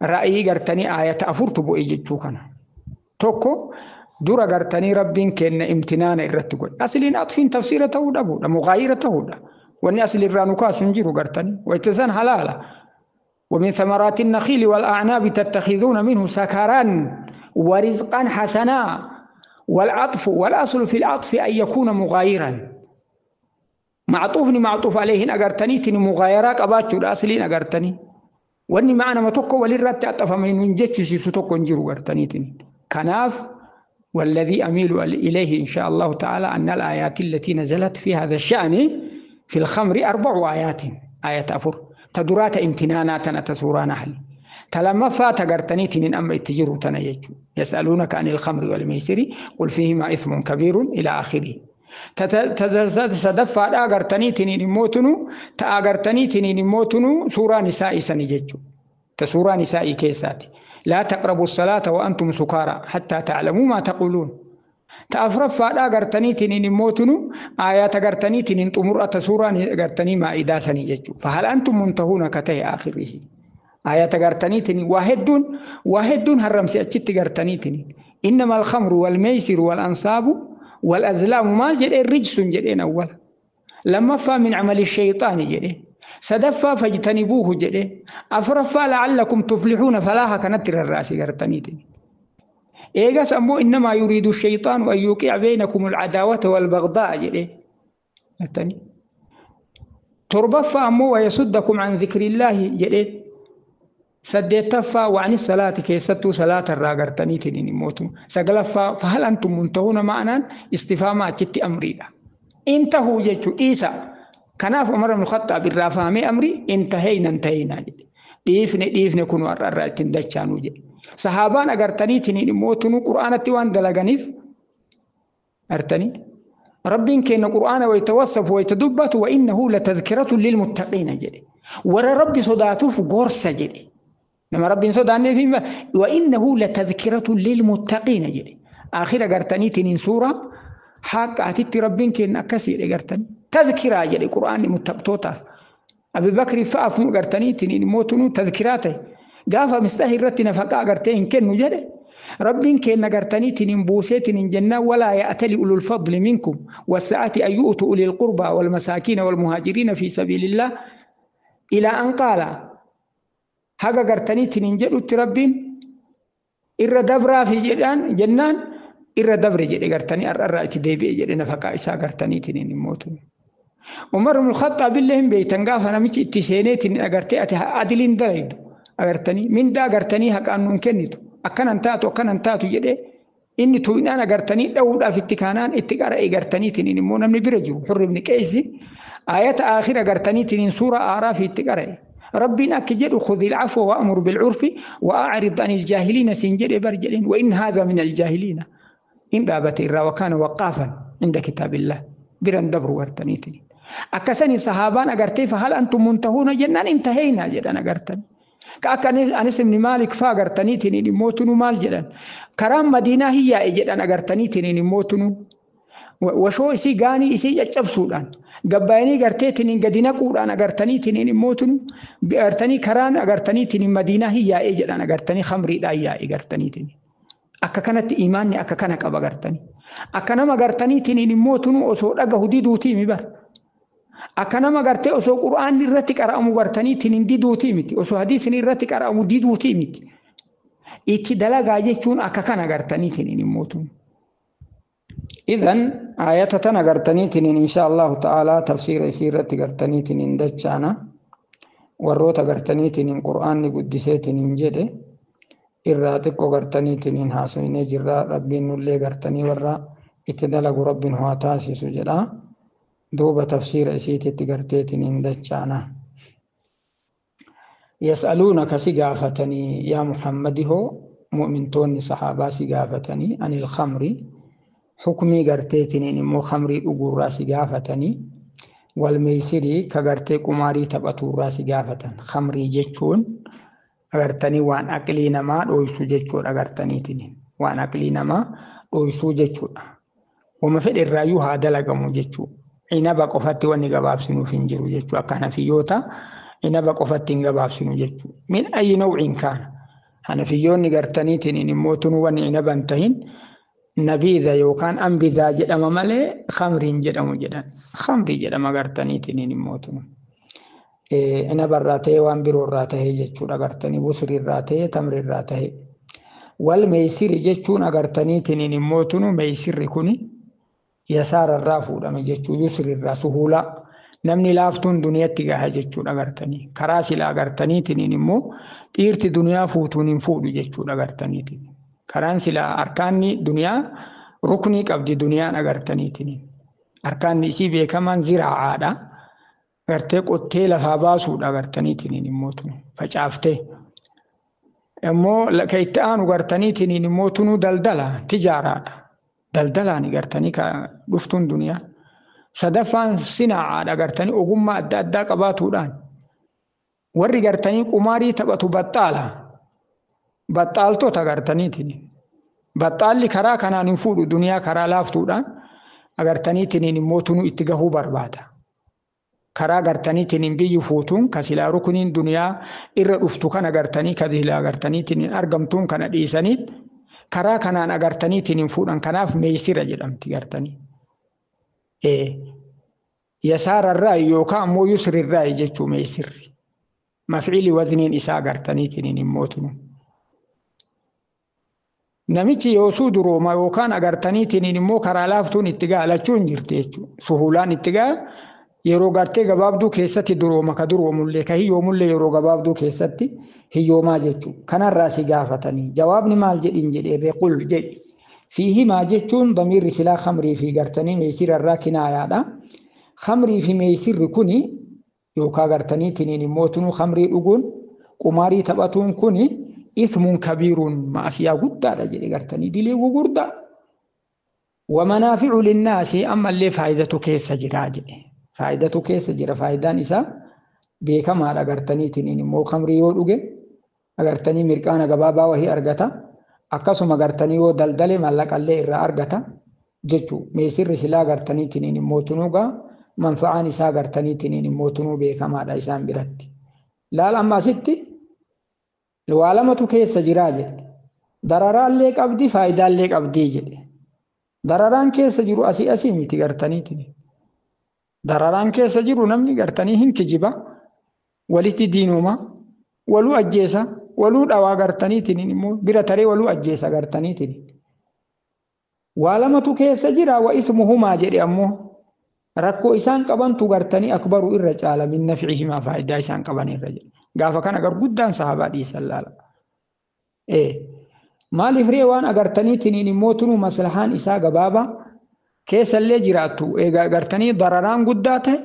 ra'ayii gartanii ayata afurtu bu'e jechuu kana. Tokko dura gartanii rabbiin kenna imtinaana irratti godhe. Asliin atfiin tafsiira ta'uu dhabuudha, muqaayira ta'uudha. Wanni asli irraa nu kaasu hin jiru gartanii. Wayita san halaala. ومن ثمرات النخيل والأعناب تتخذون منه سكرا ورزقا حسنا والعطف والأصل في العطف أن يكون مغايرا معطوفني معطوف عليه أجرتني تني مغايرة قباتشو الأصلين أجرتني واني معنا ما توكو وللرت أطفى من جتش سوتوكو نجرو أجرتني تني كناف والذي أميل إليه إن شاء الله تعالى أن الآيات التي نزلت في هذا الشأن في الخمر 4 آيات آية أفر تدرات امتنانات أتسورا نحل تلما فات قرتني تنين أما اتجروا تنيجو يسألونك عن الخمر والميسر قل فيهما إثم كبير إلى آخره تدفع أغرتني تنين موتنو تأغرتني تنين موتنو سورة نساء سنججو تسورة نساء كيساتي لا تقربوا الصلاة وأنتم سكارى حتى تعلموا ما تقولون تأفرف أغرتني تنين موتنو آيات أغرتني تنين تمر تسورة أغرتني ما إدا سنججو فهل أنتم منتهون كته آخره آيات أغرتني تنين واحد واحد هرمسي أتشت أغرتني تنين إنما الخمر والميسر والأنصاب والأزلام ما جري الرجس جرين أول لما فا من عمل الشيطان جري سدفا فاجتنبوه جري أفرفا لعلكم تفلحون فلاها كانت الرأس قرتنيتني إيجاس أمو إنما يريد الشيطان أن يوقع بينكم العداوة والبغضاء جري الثاني تربفا أمو ويصدكم عن ذكر الله جري سديتفا وعن الصلاة كيستو صلاة الراغرتنيتني موتو سقلفا فهل أنتم منتهون معنا استفهام أتشتي أمريدا انتهوا جيتشو إيسا كناف عمر بن الخطاب الرافامي أمري انتهينا انتهينا ديفني ديفني كنوا الرأتين دجانو جي صحابان أغرتنيتني موتنو قرآن تيوان دلغنيف أرتني ربين كأن قرآن ويتوصف ويتدبت وإنه لتذكرة للمتقين جدي ور ربي صداتوف غورس جدي لما ربي صداني في وإنه لتذكرة للمتقين جدي آخر قرتني تنين سورة حق أتت ربين كأن أكسير قرتني تذكرة جدي قرآن متقتوتا أبي بكر فأف قرتني تنين موتنو تذكراته قافة مستهي رتنا فقا قرتين كنو جدي ربين كأن قرتني تنين بوسيتن جنة ولا يأتلي أولو الفضل منكم والسعة أن يؤتوا أولي القربى والمساكين والمهاجرين في سبيل الله إلى أن قال haga gartaniitiin hin jedhutti rabbiin irra dabraa fi jedhaan jennaan irra dabre jedhe gartanii har'arraa itti deebi'e jedhe nafaqaa isaa gartaniitiin hin mootu. Umar ibn Khattaab illee hin beektan gaafa namichi itti seeneetiin agartee ati adiliin dalaydu agartanii mindaa agartanii haqaan nuun kennitu akkanan taatu akkanan taatu jedhee inni tuu'inaan agartanii dha'uudhaaf itti kaanaan itti qara'e gartaniitiin immoo namni bira jiru Hurr ibn Qeys ayata aakhira gartaniitiin suura aaraa fi itti qara'e. ربنا كجد خذ العفو وأمر بالعرف وأعرض عن الجاهلين سنجد برجلين وإن هذا من الجاهلين إن بابت إرى وكان وقافا عند كتاب الله بران دبر ورتنيتني أكسني صحابان أقرتي فهل أنتم منتهون جنان انتهينا جدان أقرتني كأكن أنس بن مالك فاقرتنيتني لموتنو مال جدان كرام مدينة هي جدان أقرتنيتني لموتنو وشو إسي غاني إسي يجبسودان gabbaayanii garteetiin gadi naquudhaan agartaniitiin immootunu agartanii karaan agartaniitiin madiinaa hin yaa'ee jedhan agartanii khamriidhaan yaa'ee gartaniitiin. Akka kanatti imaanni akka kana qaba gartanii. Akka nama gartaniitiin immootunu osoo dhagahu diduutii mi bar. Akka nama gartee osoo qura'aanni irratti qara'amu gartaniitiin diduutii miti osoo hadiisni irratti qara'amu diduutii miti. Itti dalagaa jechuun akka kana gartaniitiin immootunu. Idan ayata tana gartaniitiin insha Allahu ta'ala tafsiira isii irratti gartaniitiin dachaana warroota gartaniitiin qur'aanni guddiseetiin jedhe irraa xiqqoo gartaniitiin haasofnee jirra. Rabbiin nullee gartanii warra itti dalagu rabbiin haa taasisu jedha. Duuba tafsiira isiititti garteetiin dachaana. Yas'aluunaka si gaafatanii yaa Muhammadi hoo mu'mintoonni sahaabaa si gaafatanii anil khamri hukumii garteetiniin immoo khamrii dhuguurraa si gaafatanii wal meeysirii ka gartee qumaarii taphatuurraa si gaafatan. Khamrii jechuun agartanii waan aqlii namaa dhoysu jechuudha agartaniitiin waan aqlii namaa dhoysuu jechuudha. Wama fedhe irraayyuu haa dalagamu jechuudha. Inaba qofatti wanni gabaabsinuuf hin jiru jechuudha. Akka hanafiyyoota inaba qofatti hin gabaabsinu jechuudha. Min ayyi nawciin kaana. Hanafiyyoonni gartaniitiin immoo tunu wanni inaba hin tahin nabiiza yookaan ambizaa jedhama malee khamriin jedhamu jedhan. Khamrii jedhama gartaniitiin immoo tunu. Inabarraa ta'ee waan biroorraa ta'ee jechuudha agartanii busriirraa ta'ee tamriirraa ta'ee. Wal meeysiri jechuun agartaniitiin immoo tunu meeysirri kuni yasaararraa fuudhame jechuu yusriirraa suhuulaa namni laaftuun duniyatti gaha jechuudha agartanii karaa silaa agartaniitiin immoo dhiirti duniyaa fuutuun hin fuudhu jechuudha agartaniitiin karaan silaa arkaanni duniyaa ruknii qabdi duniyaan agartaniitiin arkaanni isii beekamaan ziraacaadha gartee qottee lafaa baasuudha agartaniitiin immoo tunu facaaftee. Immoo ka itti aanu gartaniitiin immoo tunu daldala tijaaraadha. Daldalaan gartanii ka dhuftuun duniyaa. Sadaffaan sinaacaadha gartanii ogummaa adda addaa qabaatuudhaan. Warri gartanii qumaarii taphatu baxxaala. Baxxaaltota gartaniitiin. Baxxaalli karaa kanaan hin fuudhu duniyaa karaa laaftuudhaan agartaniitiin immoo tunu itti gahuu barbaada. Karaa gartaniitiin biyyi fuutuun ka silaa rukuniin duniyaa irra dhuftu kana gartanii ka silaa agartaniitiin argamtuun kana dhiisaniit karaa kanaan agartaniitiin hin fuudhan kanaaf meeysira jedhamti gartanii. Yasaararraa yookaan ammoo yusrirraa jechuu meeysirri. Mafciili wazniin isaa agartaniitiin immoo tunu. Namichi yoosuu durooma yookaan agartaniitiin immoo karaa laaftuun itti gaha lachuu hin jirti jechuudha. Suhuulaan itti gaha yeroo gartee gabaabduu keessatti durooma ka duroomullee ka hiyyoomullee yeroo gabaabduu keessatti hiyyoomaa jechuudha. Kanarraa si gaafatanii jawaabni maal jedhin jedhee qul jedhi. Fiihimaa jechuun damiirri silaa khamrii fi gartanii meeysirarraa kinaayaadha. Khamrii fi meeysirri kuni yookaan gartaniitiin immoo tunuu khamrii dhuguun qumaarii taphatuun kuni ismuun kabiiruun maasiyaa guddaadha jedhe gartanii dilee gugurdaa. Wamanaaficu linnaasi ammallee faayidatu keessa jiraa jedhe. Faayidatu keessa jira faayidaan isaa beekamaadha agartaniitiin immoo khamrii yoo dhuge agartanii mirqaana gabaabaa wahii argata. Akkasuma agartanii yoo daldale mallaqallee irraa argata jechuu meesirri silaa agartaniitiin immoo tunuugaa manfa'aan isaa agartaniitiin immoo tunuu beekamaadha isaan biratti. Laal amma asitti waa lamatu keessa jiraa jedhe. Dararaallee qabdi faayidaallee qabdii jedhe. Dararaan keessa jiru asii asii miti gartaniitiin. Dararaan keessa jiru namni gartanii hin kijiba, walitti diinoma, waluu ajjeesa, waluu dhawaa gartaniitiin immoo bira taree waluu ajjeesa gartaniitiin. Waa lamatu keessa jira wa ismuhumaa jedhe ammoo rakkoo isaan qabantu gartanii akbaru irra caala min nafcihimaa faayidaa isaan qaban irra jedhe. Gaafa kana garguddaan sahabaa dhiisan laala. Maaliif ree waan agartaniitiin immoo tunu maslahaan isaa gabaabaa keessallee jiraattu egaa agartanii dararaan guddaa ta'e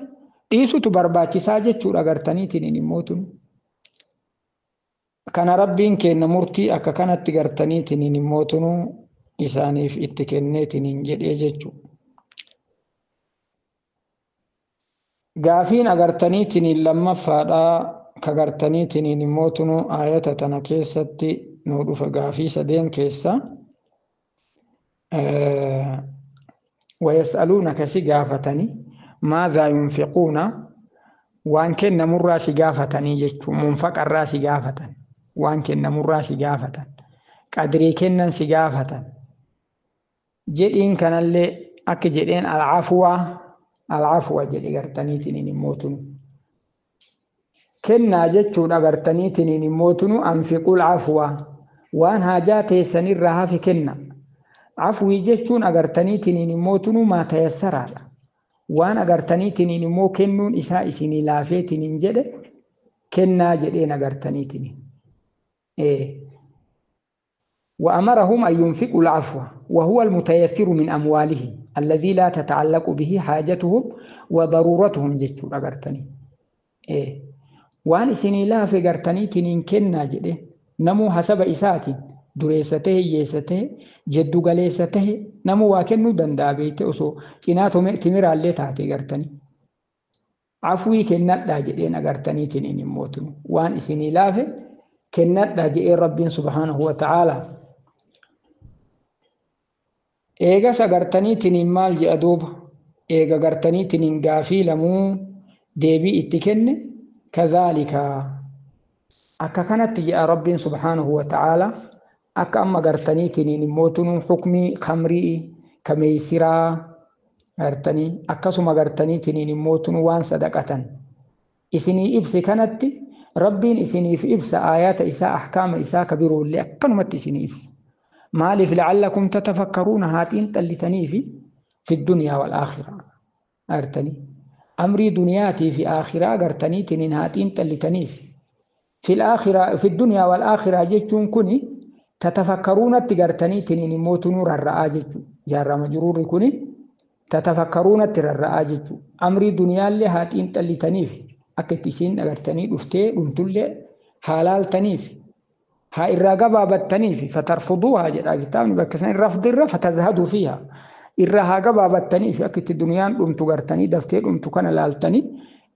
dhiisutu barbaachisaa jechuudha agartaniitiin immoo tunu. Kana rabbiin kenna murtii akka kanatti gartaniitiin immoo tunu isaaniif itti kenneetiin jedhee jechuudha. Gaafiin agartaniitiin lammaffaadhaa ka gartaniitiin immoo tunu ayata tana keessatti nu dhufa gaafii sadeen keessa. ويسألونك سجافتني ماذا ينفقون وان كن مرة سجافتني جتشو منفق الرا سجافتن وان كن مرة سجافتن قدري كنن سجافتن جدين كان اللي أك جدين العفو العفو جدي قرتني تنين موتن كنا جتشو نغرتني تنين موتن أنفقوا العفو وان هاجاتي سنرها في كنا Afwii jechuun agartaniitiniin immoo tunuu maa tayassaraadha. Waan agartaniitiniin immoo kennuun isaa isinii laafeetiniin jedhe kennaa jedheen agartaniitiniin. وأمرهم أن ينفقوا العفو وهو المتيسر من أموالهم الذي لا تتعلق به حاجتهم وضرورتهم جتشو أغرتني. وان إسني لا في غرتني تنين كنا جده نمو حسب إساتي dureessa ta'e hiyyeessa ta'e jeddu galeessa ta'e nama waa kennuu danda'a beekte osoo cinaa timiraallee taate gartanii. Afwii kennadhaa jedheen agartaniitiin immoo waan isinii laafe kennadhaa jedheen Rabbiin subhaanahu wa ta'aala. Eegas agartaniitiin maal jedha duuba? Eega gartaniitiin gaafii lamuu deebii itti kenne kadhaalika akka kanatti jedha Rabbiin subhaanahu wa ta'aala. Akka amma gartaniitiin immoo tunuu hukmii khamrii kameeysiraa gartanii akkasuma gartaniitiin immoo tunuu waan sadaqatan isinii ibsi kanatti Rabbiin isiniif ibsa aayaata isaa ahkaama isaa kabiroollee akkanumatti isinii ibsa. Maaliif la'allakum tatafakkaruuna haa xiinxallitaniifi fi dunyaa wal aakhiraa gartanii amrii duniyaatii fi aakhiraa gartaniitiin haa xiinxallitaniif fi dunyaa wal aakhiraa jechuun kuni tatafakkaruunatti gartaniitiin immoo tunuu rarra'aa jechuudha. Jaarrama jiruurri kuni tatafakkaruunatti rarra'aa jechuudha. Amrii duniyaallee haa xiinxallitaniif akka itti isiin agartanii dhuftee dhumtullee haa laaltaniif haa irraa gabaabattaniif fatarfuduuhaa jedha kitaabni bakka san rafdirra fatazhaduu fiihaa irraa haa gabaabattaniif akka itti duniyaan dhumtu gartanii daftee dhumtu kana laaltanii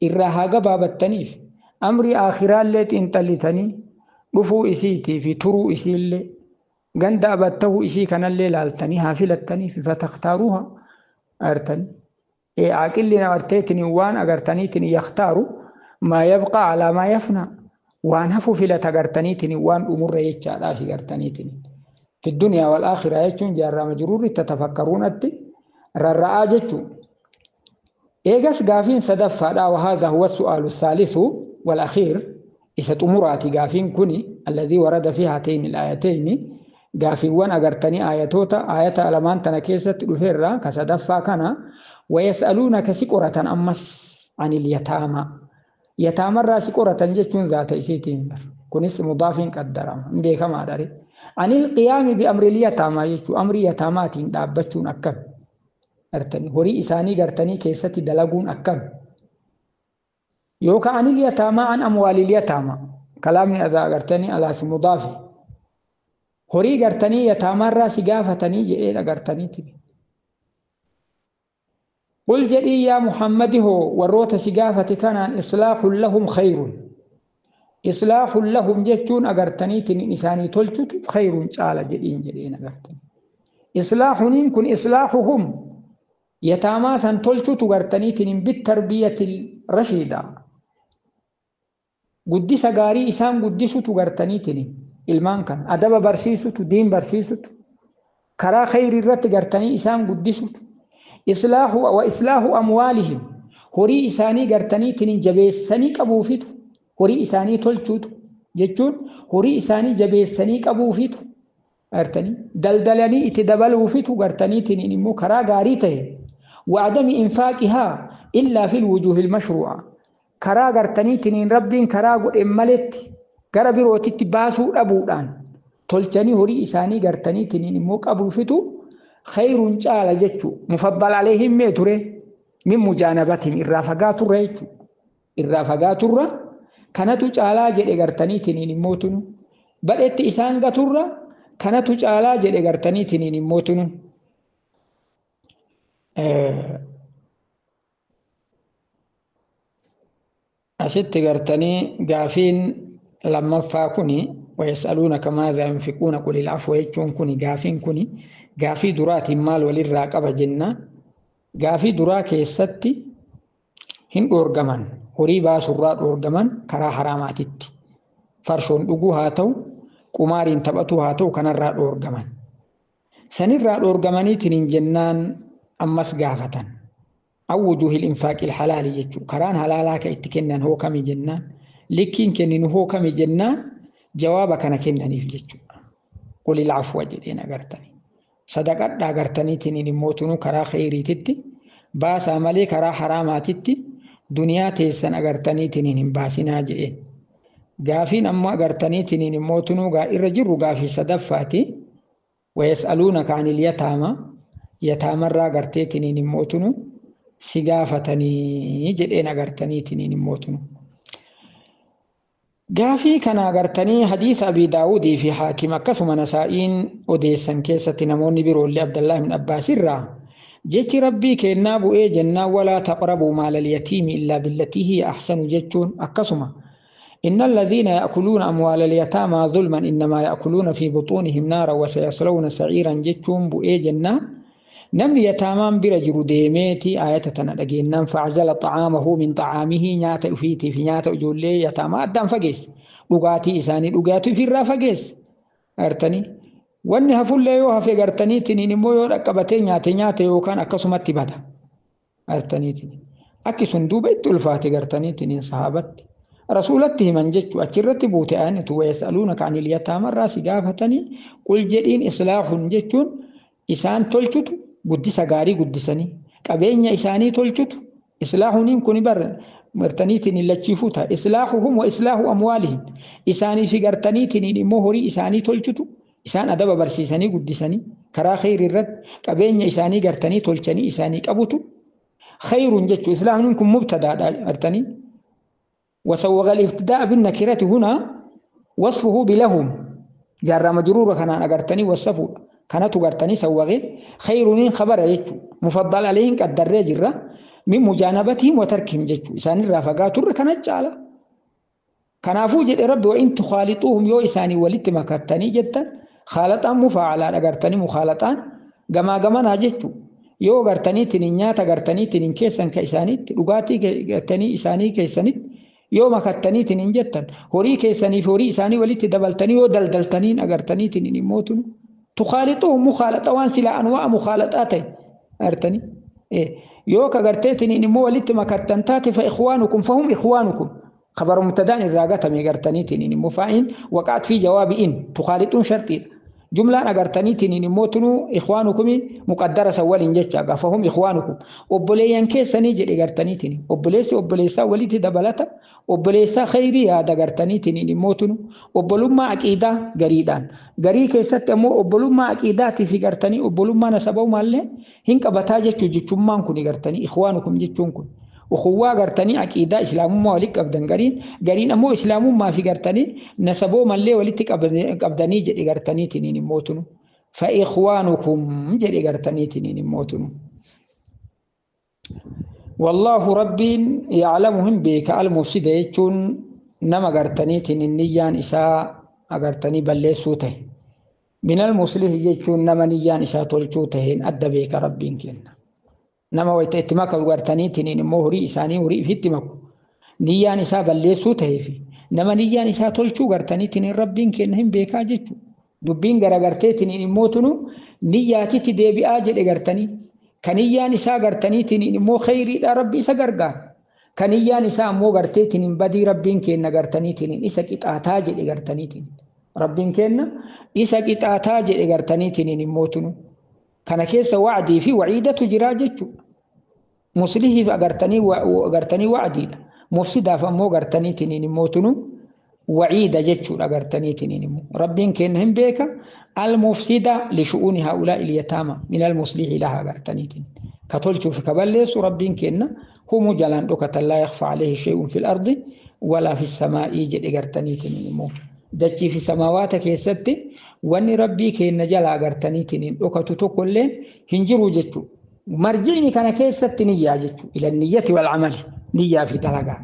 irraa haa gabaabattaniif amrii aakhiraallee xiinxallitanii dhufuu isiitii fi turuu isiillee ganda abattahuu isii kanallee laaltanii haa filattaniif fataktaaruuha agartanii caaqilli agarteetiin waan agartaniitiin yaktaaru maa yabqaa alaa maa yafnaa waan hafu filata agartaniitiin waan dhumurra jechaadhaaf agartaniitiin fi dunyaa wal aakhiraa jechuun jaarrama jiruurri tatafakkaruunatti rarra'aa jechuu. Eegas gaafiin sadaffaadhaa wahaadha huwa su'aalu saalisu wal akhiir isa xumuraati gaafiin kuni alladhii warada fi haatayni al-aayatayni gaafiiwwan agartanii aayatoota aayata lamaan tana keessatti dhufeerra ka sadaffaa kana wayas'aluunaka si qoratan ammas anil yataama yataamarraa si qoratan jechuun zaata isiitiin kunis mudaafiin qaddarama hin beekamaadha anil qiyaami biamril yataamaa jechuu amrii yataamaatiin dhaabbachuun akkam gartanii horii isaanii gartanii keessatti dalaguun akkam yookaan anil yataamaa an amwaalil yataamaa kalaamni azaa gartanii alaas mudaafi horii gartanii yataamaarraa si gaafatanii jedhee agartaniiti. Qul jedhii yaa Muhammadi hoo warroota si gaafate kanaan islaaxun lahum khayrun. Islaaxun lahum jechuun agartaniitiin isaanii tolchutu khayrun caala jedhiin jedheen agartanii. Islaaxuniin kun islaaxuhum yataamaa san tolchutu gartaniitiin bittarbiyyati rashiida. Guddisa gaarii isaan guddisutu gartaniitiin ilmaan kan adaba barsiisutu diin barsiisutu karaa khayrii irratti gartanii isaan guddisutu islaahu wa islaahu amwaalihim horii isaanii gartaniitiin jabeessanii qabuufitu horii isaanii tolchuutu jechuun horii isaanii jabeessanii qabuufitu gartanii daldalanii itti dabaluufitu gartaniitiin immoo karaa gaarii ta'e wa adami infaaqihaa illaa fil wujuuhil mashruu'a karaa gartaniitiin Rabbiin karaa godhe maletti gara birootitti baasuu dhabuudhaan tolchanii horii isaanii gartaniitiin immoo qabuufitu khayrun caala jechuu mufaddal alayhim mee ture min mujaanabatiin irraa fagaaturra jechuu irraa fagaaturra kanatu caalaa jedhe gartaniitiin immoo tunu badhetti isaan gaturra kanatu caalaa jedhe gartaniitiin immoo tunu. Asitti gartanii gaafiin lammaffaa kuni wayas'aluunaka maadhaa yunfiquuna qulil afwa jechuun kuni gaafiin kuni gaafii duraatiin maal walirraa qaba jenna. Gaafii duraa keessatti hin dhoorgaman horii baasurraa dhoorgaman karaa haraamaatitti farshoon dhuguu haa ta'u qumaariin taphatuu haa ta'u kanarraa dhoorgaman. Sanirraa dhoorgamaniitiin hin jennaan ammas gaafatan. Aw wujuuhil infaaqil halaali jechuudha. Karaan halaalaa ka itti kennan hoo kami jennaan likkiin kenninu hoo kami jennaan jawaaba kana kennaniif jechuudha. Qulil afwa jedheen agartanii. Sadaqadhaa gartaniitiin immoo tunu karaa kheyriititti baasaa malee karaa haraamaatitti duniyaa teessan agartaniitiin hin baasinaa jedheen. Gaafiin ammoo agartaniitiin immoo tunuu irra jirru gaafii sadaffaati. Wayas'aluunaka anil yataama yataamarraa agarteetiin immoo tunu si gaafatanii jedheen agartaniitiin immoo tunu. Gaafii kana agartanii hadiisa Abii Daawudii fi Haakim akkasuma Nasaa'iin odeessan keessatti namoonni biroollee Abdallaa ibn Abbaas irraa jechi Rabbii kennaa bu'ee jennaan walaa taqrabuu maalal yatiimi illaa billatii hiya ahsanu jechuun akkasuma إن الذين يأكلون أموال اليتامى ظلما إنما يأكلون في بطونهم نارا وسيصلون سعيرا جتشون بؤي جنة نمني يتامان برجر ديميتي آية تنادقين فعزل طعامه من طعامه نيات أفيتي في نيات أجولي يتاما أدام فقيس dhugaatii isaanii dhugaatii ofirraa fageesse gartanii wanni hafullee yoo hafe gartaniitiin immoo yoo dhaqqabatee nyaate nyaate yookaan akkasumatti bada gartaniitiin akki sun duuba itti ulfaate gartaniitiin sahaabatti rasuulatti himan jechuu achirratti buute aanitu wayasaluunaka anil yataamarraa si gaafatanii qul jedhiin islaahun jechuun isaan tolchutu guddisa gaarii guddisanii qabeenya isaanii tolchutu islaahuniin kun bar gartaniitiin lachiifuu ta'a. Islaahuhum wa islaahu amwaalihim. Isaanii fi gartaniitiin immoo horii isaanii tolchutu isaan adaba barsiisanii guddisanii karaa kheyrii irratti qabeenya isaanii gartanii tolchanii isaanii qabutu khayrun jechuu islaahuun kun mubtadaadha gartanii. وسوغ الابتداء بالنكرة هنا وصفه بلهم جار مجرور كان أغرتني وصفه كانت أغرتني سوغي خير خبر يجو مفضل عليهم قد جرة من مجانبتهم وتركهم جتشو إسان الرافقات كانت جعلة كنافو جد رب وإن تخالطوهم يو إساني ولدت مكتني جدا خالطان مفاعلان أغرتني مخالطان غما غما ناجتشو يو غرتني تنينيات غرتني تنين كيسان كإسانيت لغاتي غرتني إساني كيسانيت يو مكتني تنين جتا هوري كيساني فوري إساني ولدت دبلتني ودلدلتنين أغرتني تنين موتن تخالطوهم مخالطة وان سلا أنواع مخالطاتي أغرتني إيه yoo ka garteetiin immoo walitti makattan taate fa ikhwaanukum fahum ikhwaanukum khabaru mubtadaan irraa gatame gartaniitiin immoo faa'in waqaat fi jawaabi in tukaalixuun shartiidha jumlaan agartaniitiin immoo tunuu ikhwaanukum muqaddara san waliin jecha fahum ikhwaanukum obboleeyyan keessanii jedhe gartaniitiin obboleessi obboleessaa walitti dabalata obboleessaa kheyrii yaada gartaniitiin immoo tunu obbolummaa aqiidaa gariidhaan garii keessatti ammoo obbolummaa aqiidaatii fi gartanii obbolummaa nasabaumallee hin qabataa jechuu jechummaan kun gartanii ikhwaanukum jechuun kun ukhuwwaa gartanii aqiidaa islaamummaa walitti qabdan gariin gariin ammoo islaamummaa fi gartanii nasaboomallee walitti qabdanii jedhe gartaniitiin immoo tunu fa ikhwaanukum jedhe gartaniitiin immoo tunu. والله ربي يعلمهم بك المفسد يجون نما غرتنيتين النيان إساء أغرتني بلسوته من المصلح يجون نما نيان إساء تولچوته أدى بك ربي كنا نما ويتمك غرتنيتين مهري إساني هري في اتمك نيان إساء بلسوته في نما نيان إساء تولچو غرتنيتين ربي كنهم بك جچو دبين غرغرتيتين موتنو نياتي تدبي آجد غرتني كنيان إساء غرتنيتين إمو خيري لا ربي إسا غرغار كنيان إساء أمو غرتيتين بدي ربين كينا غرتنيتين إسا كتاتا جل غرتنيتين ربين كينا إسا كتاتا جل غرتنيتين إموتنو كان كيس وعدي في وعيدة جراجتشو مصلحي فأغرتني وغرتني وعدي مفسدة فأمو غرتنيتين إموتنو وعيدة جتشو أغرتنيتين إمو ربين كينهم بيكا المفسدة لشؤون هؤلاء اليتامى من المصلح لها غرتنيتين كتولشو في كبلس ربين كينا هم جلان دوكة لا يخفى عليه شيء في الأرض ولا في السماء جد غرتنيتين إمو دتشي في سماوات كيستي واني ربي كينا جلا غرتنيتين دوكة تتوكلين هنجرو جتشو مرجعني كان كيستي نية جتشو إلى النية والعمل نية في تلقى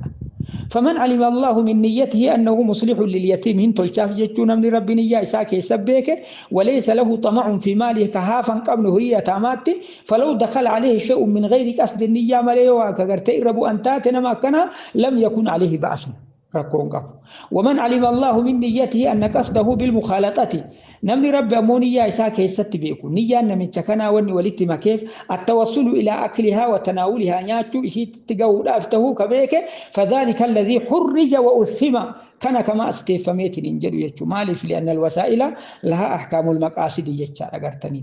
فمن علم الله من نيته أنه مصلح لليتيم هن تلشاف جتشون من ربي نية إساك يسبيك وليس له طمع في ماله كهافا قبل هرية تاماتي فلو دخل عليه شيء من غير قصد النية مليه وكغرتي ربو أن تاتنا ما كان لم يكن عليه بأس ركون قف. ومن علم الله من نيته أن قصده بالمخالطة نمني رب أمونية إساك يستبيكو نية نمن شكنا وني ولدت ما كيف التوصل إلى أكلها وتناولها نياتشو إسيت تقول أفته كبيك فذلك الذي حرج وأثم كان كما استيفميت إنجل يتشو مالف لأن الوسائل لها أحكام المقاصد يتشا أغرتني.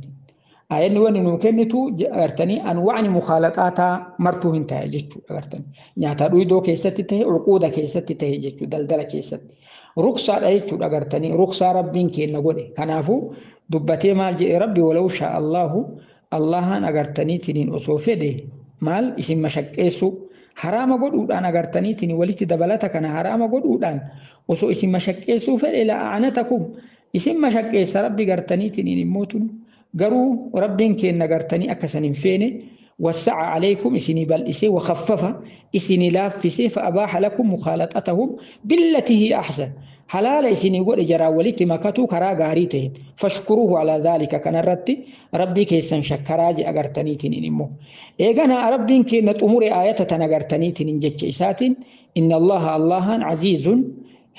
Aayanni wanni nuu kennitu agartanii anwaacni mukhaalaxaataa martuu hin ta'e jechuudha agartanii. Nyaata dhuydoo keessatti ta'e, uquuda keessatti ta'e jechuudha, daldala keessatti. Ruksaadha jechuudha agartanii, ruksaa Rabbiin kenna godhe. Kanaafuu dubbatee maal jedhe Rabbi walaw shaa Allahu Allahan agartaniitiniin osoo fedhe maal isin mashaqqeessu haraama godhuudhaan agartaniitiin walitti dabalata kana haraama godhuudhaan osoo isin mashaqqeessuu fedhe la'anatakum isin mashaqqeessa Rabbi gartaniitiniin immoo tunu garuu Rabbiin kenna gartanii akka san hin feene وسع عليكم إسني بل إسي وخفف إسني لافسي فأباح لكم مخالطتهم بالتي هي أحسن حلال إسني قول إجرا ولت مكتو كرا غاريتين فاشكروه على ذلك كان الرتي ربي كيسن شكراجي أغرتنيتين إنمو إيغانا ربي كينت أمور آية تنغرتنيتين جتش إساتين إن الله الله عزيز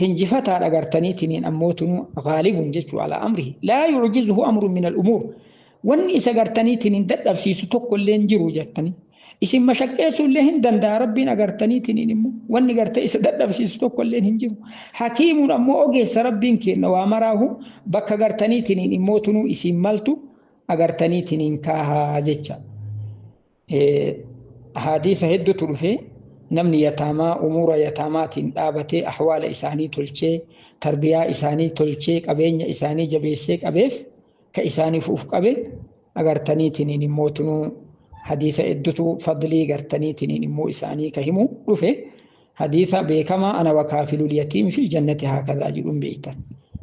هنجفتا أغرتنيتين أموتن غالب جتش على أمره لا يعجزه أمر من الأمور wanni isa gartaniitiin hin dadhabsiisu tokko illee hin jiru jettanii isin mashaqqeessu illee hin danda'a Rabbiin agartaniitiin immoo wanni gartee isa dadhabsiisu tokko illee hin jiru. Hakiimuun ammoo ogeessa Rabbiin kenna waa maraahu bakka gartaniitiin immoo tunuu isin maltu agartaniitiin kaahaa jecha. Hadiisa hedduutu dhufe namni yataamaa umuura yataamaatiin dhaabatee ahwaala isaanii tolchee tarbiyaa isaanii tolchee qabeenya isaanii jabeessee qabeef ka isaaniif uf qabe agartaniitiin immoo tunuu hadiisa hedduutu fadlii gartaniitiin immoo isaanii ka himu dhufe hadiisa beekamaa ana wakaafilul yatiimi fil jannati haakadhaa jedhuun beektan.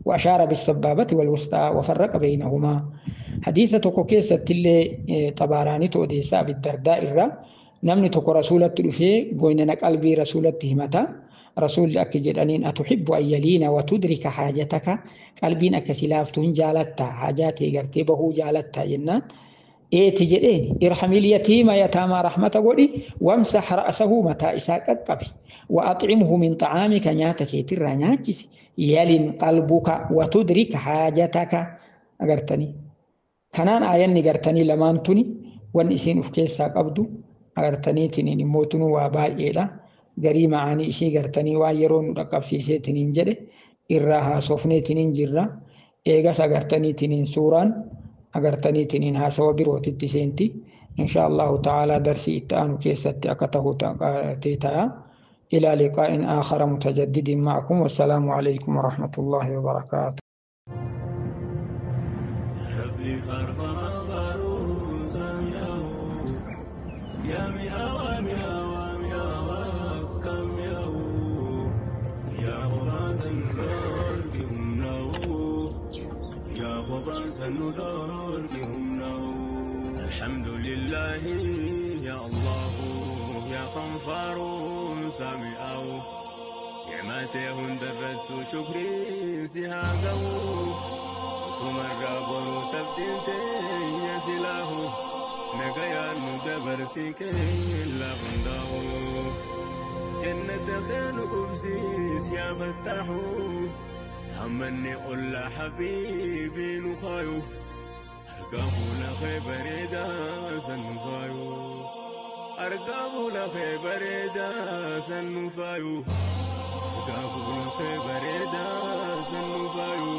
وأشار بالسبابة والوسطى وفرق بينهما حديث توكو كيست اللي طباراني توديسا بالدرداء الرا نمني توكو رسولة تلفي قويننا قلبي رسولة همتا رسول أكجد أنين أتحب أن يلين وتدرك حاجتك قلبين أكسلافتون جالتا حاجاتي قرتبه جالتا جنان إيه تجدين ارحم اليتيم يتامى رحمة قولي وامسح رأسه متى إساك قبي وأطعمه من طعامك نياتك ترى نياتك يلين قلبك وتدرك حاجتك أغرتني كنان آيان غرتني لمانتني وان إسين أفكيسا قبدو أغرتني تنين موتنو وابائي garii ma'anii ishee gartanii waan yeroo nu dhaqqabsiisee tiniin jedhe irraa haasofnee tiniin jirra. Eegas agartanii tiniin suuraan agartanii tiniin haasawa birootitti seenti. Insha Allahu ta'ala darsii itti aanu keessatti akka tahu ta'a. إلى لقاء آخر متجدد معكم والسلام عليكم ورحمة الله وبركاته. الحمد لله يا الله يا خنفار سامئه نعمته درت شكري سهاقه سمر رابر سبتنتي يا سلاه نقيا ندبر سيكي لغنده جنة خير قبسيس يا فتاحو همني قل حبيبي نخايو أرقاه لخي بريدا سنفايو أرقاه لخي بريدا سنفايو أرقاه لخي بريدا سنفايو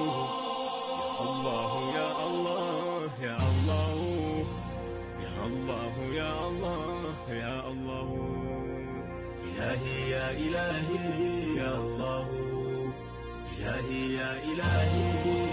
يا الله يا الله يا الله يا الله يا الله يا الله إلهي يا إلهي يا الله إلهي يا إلهي.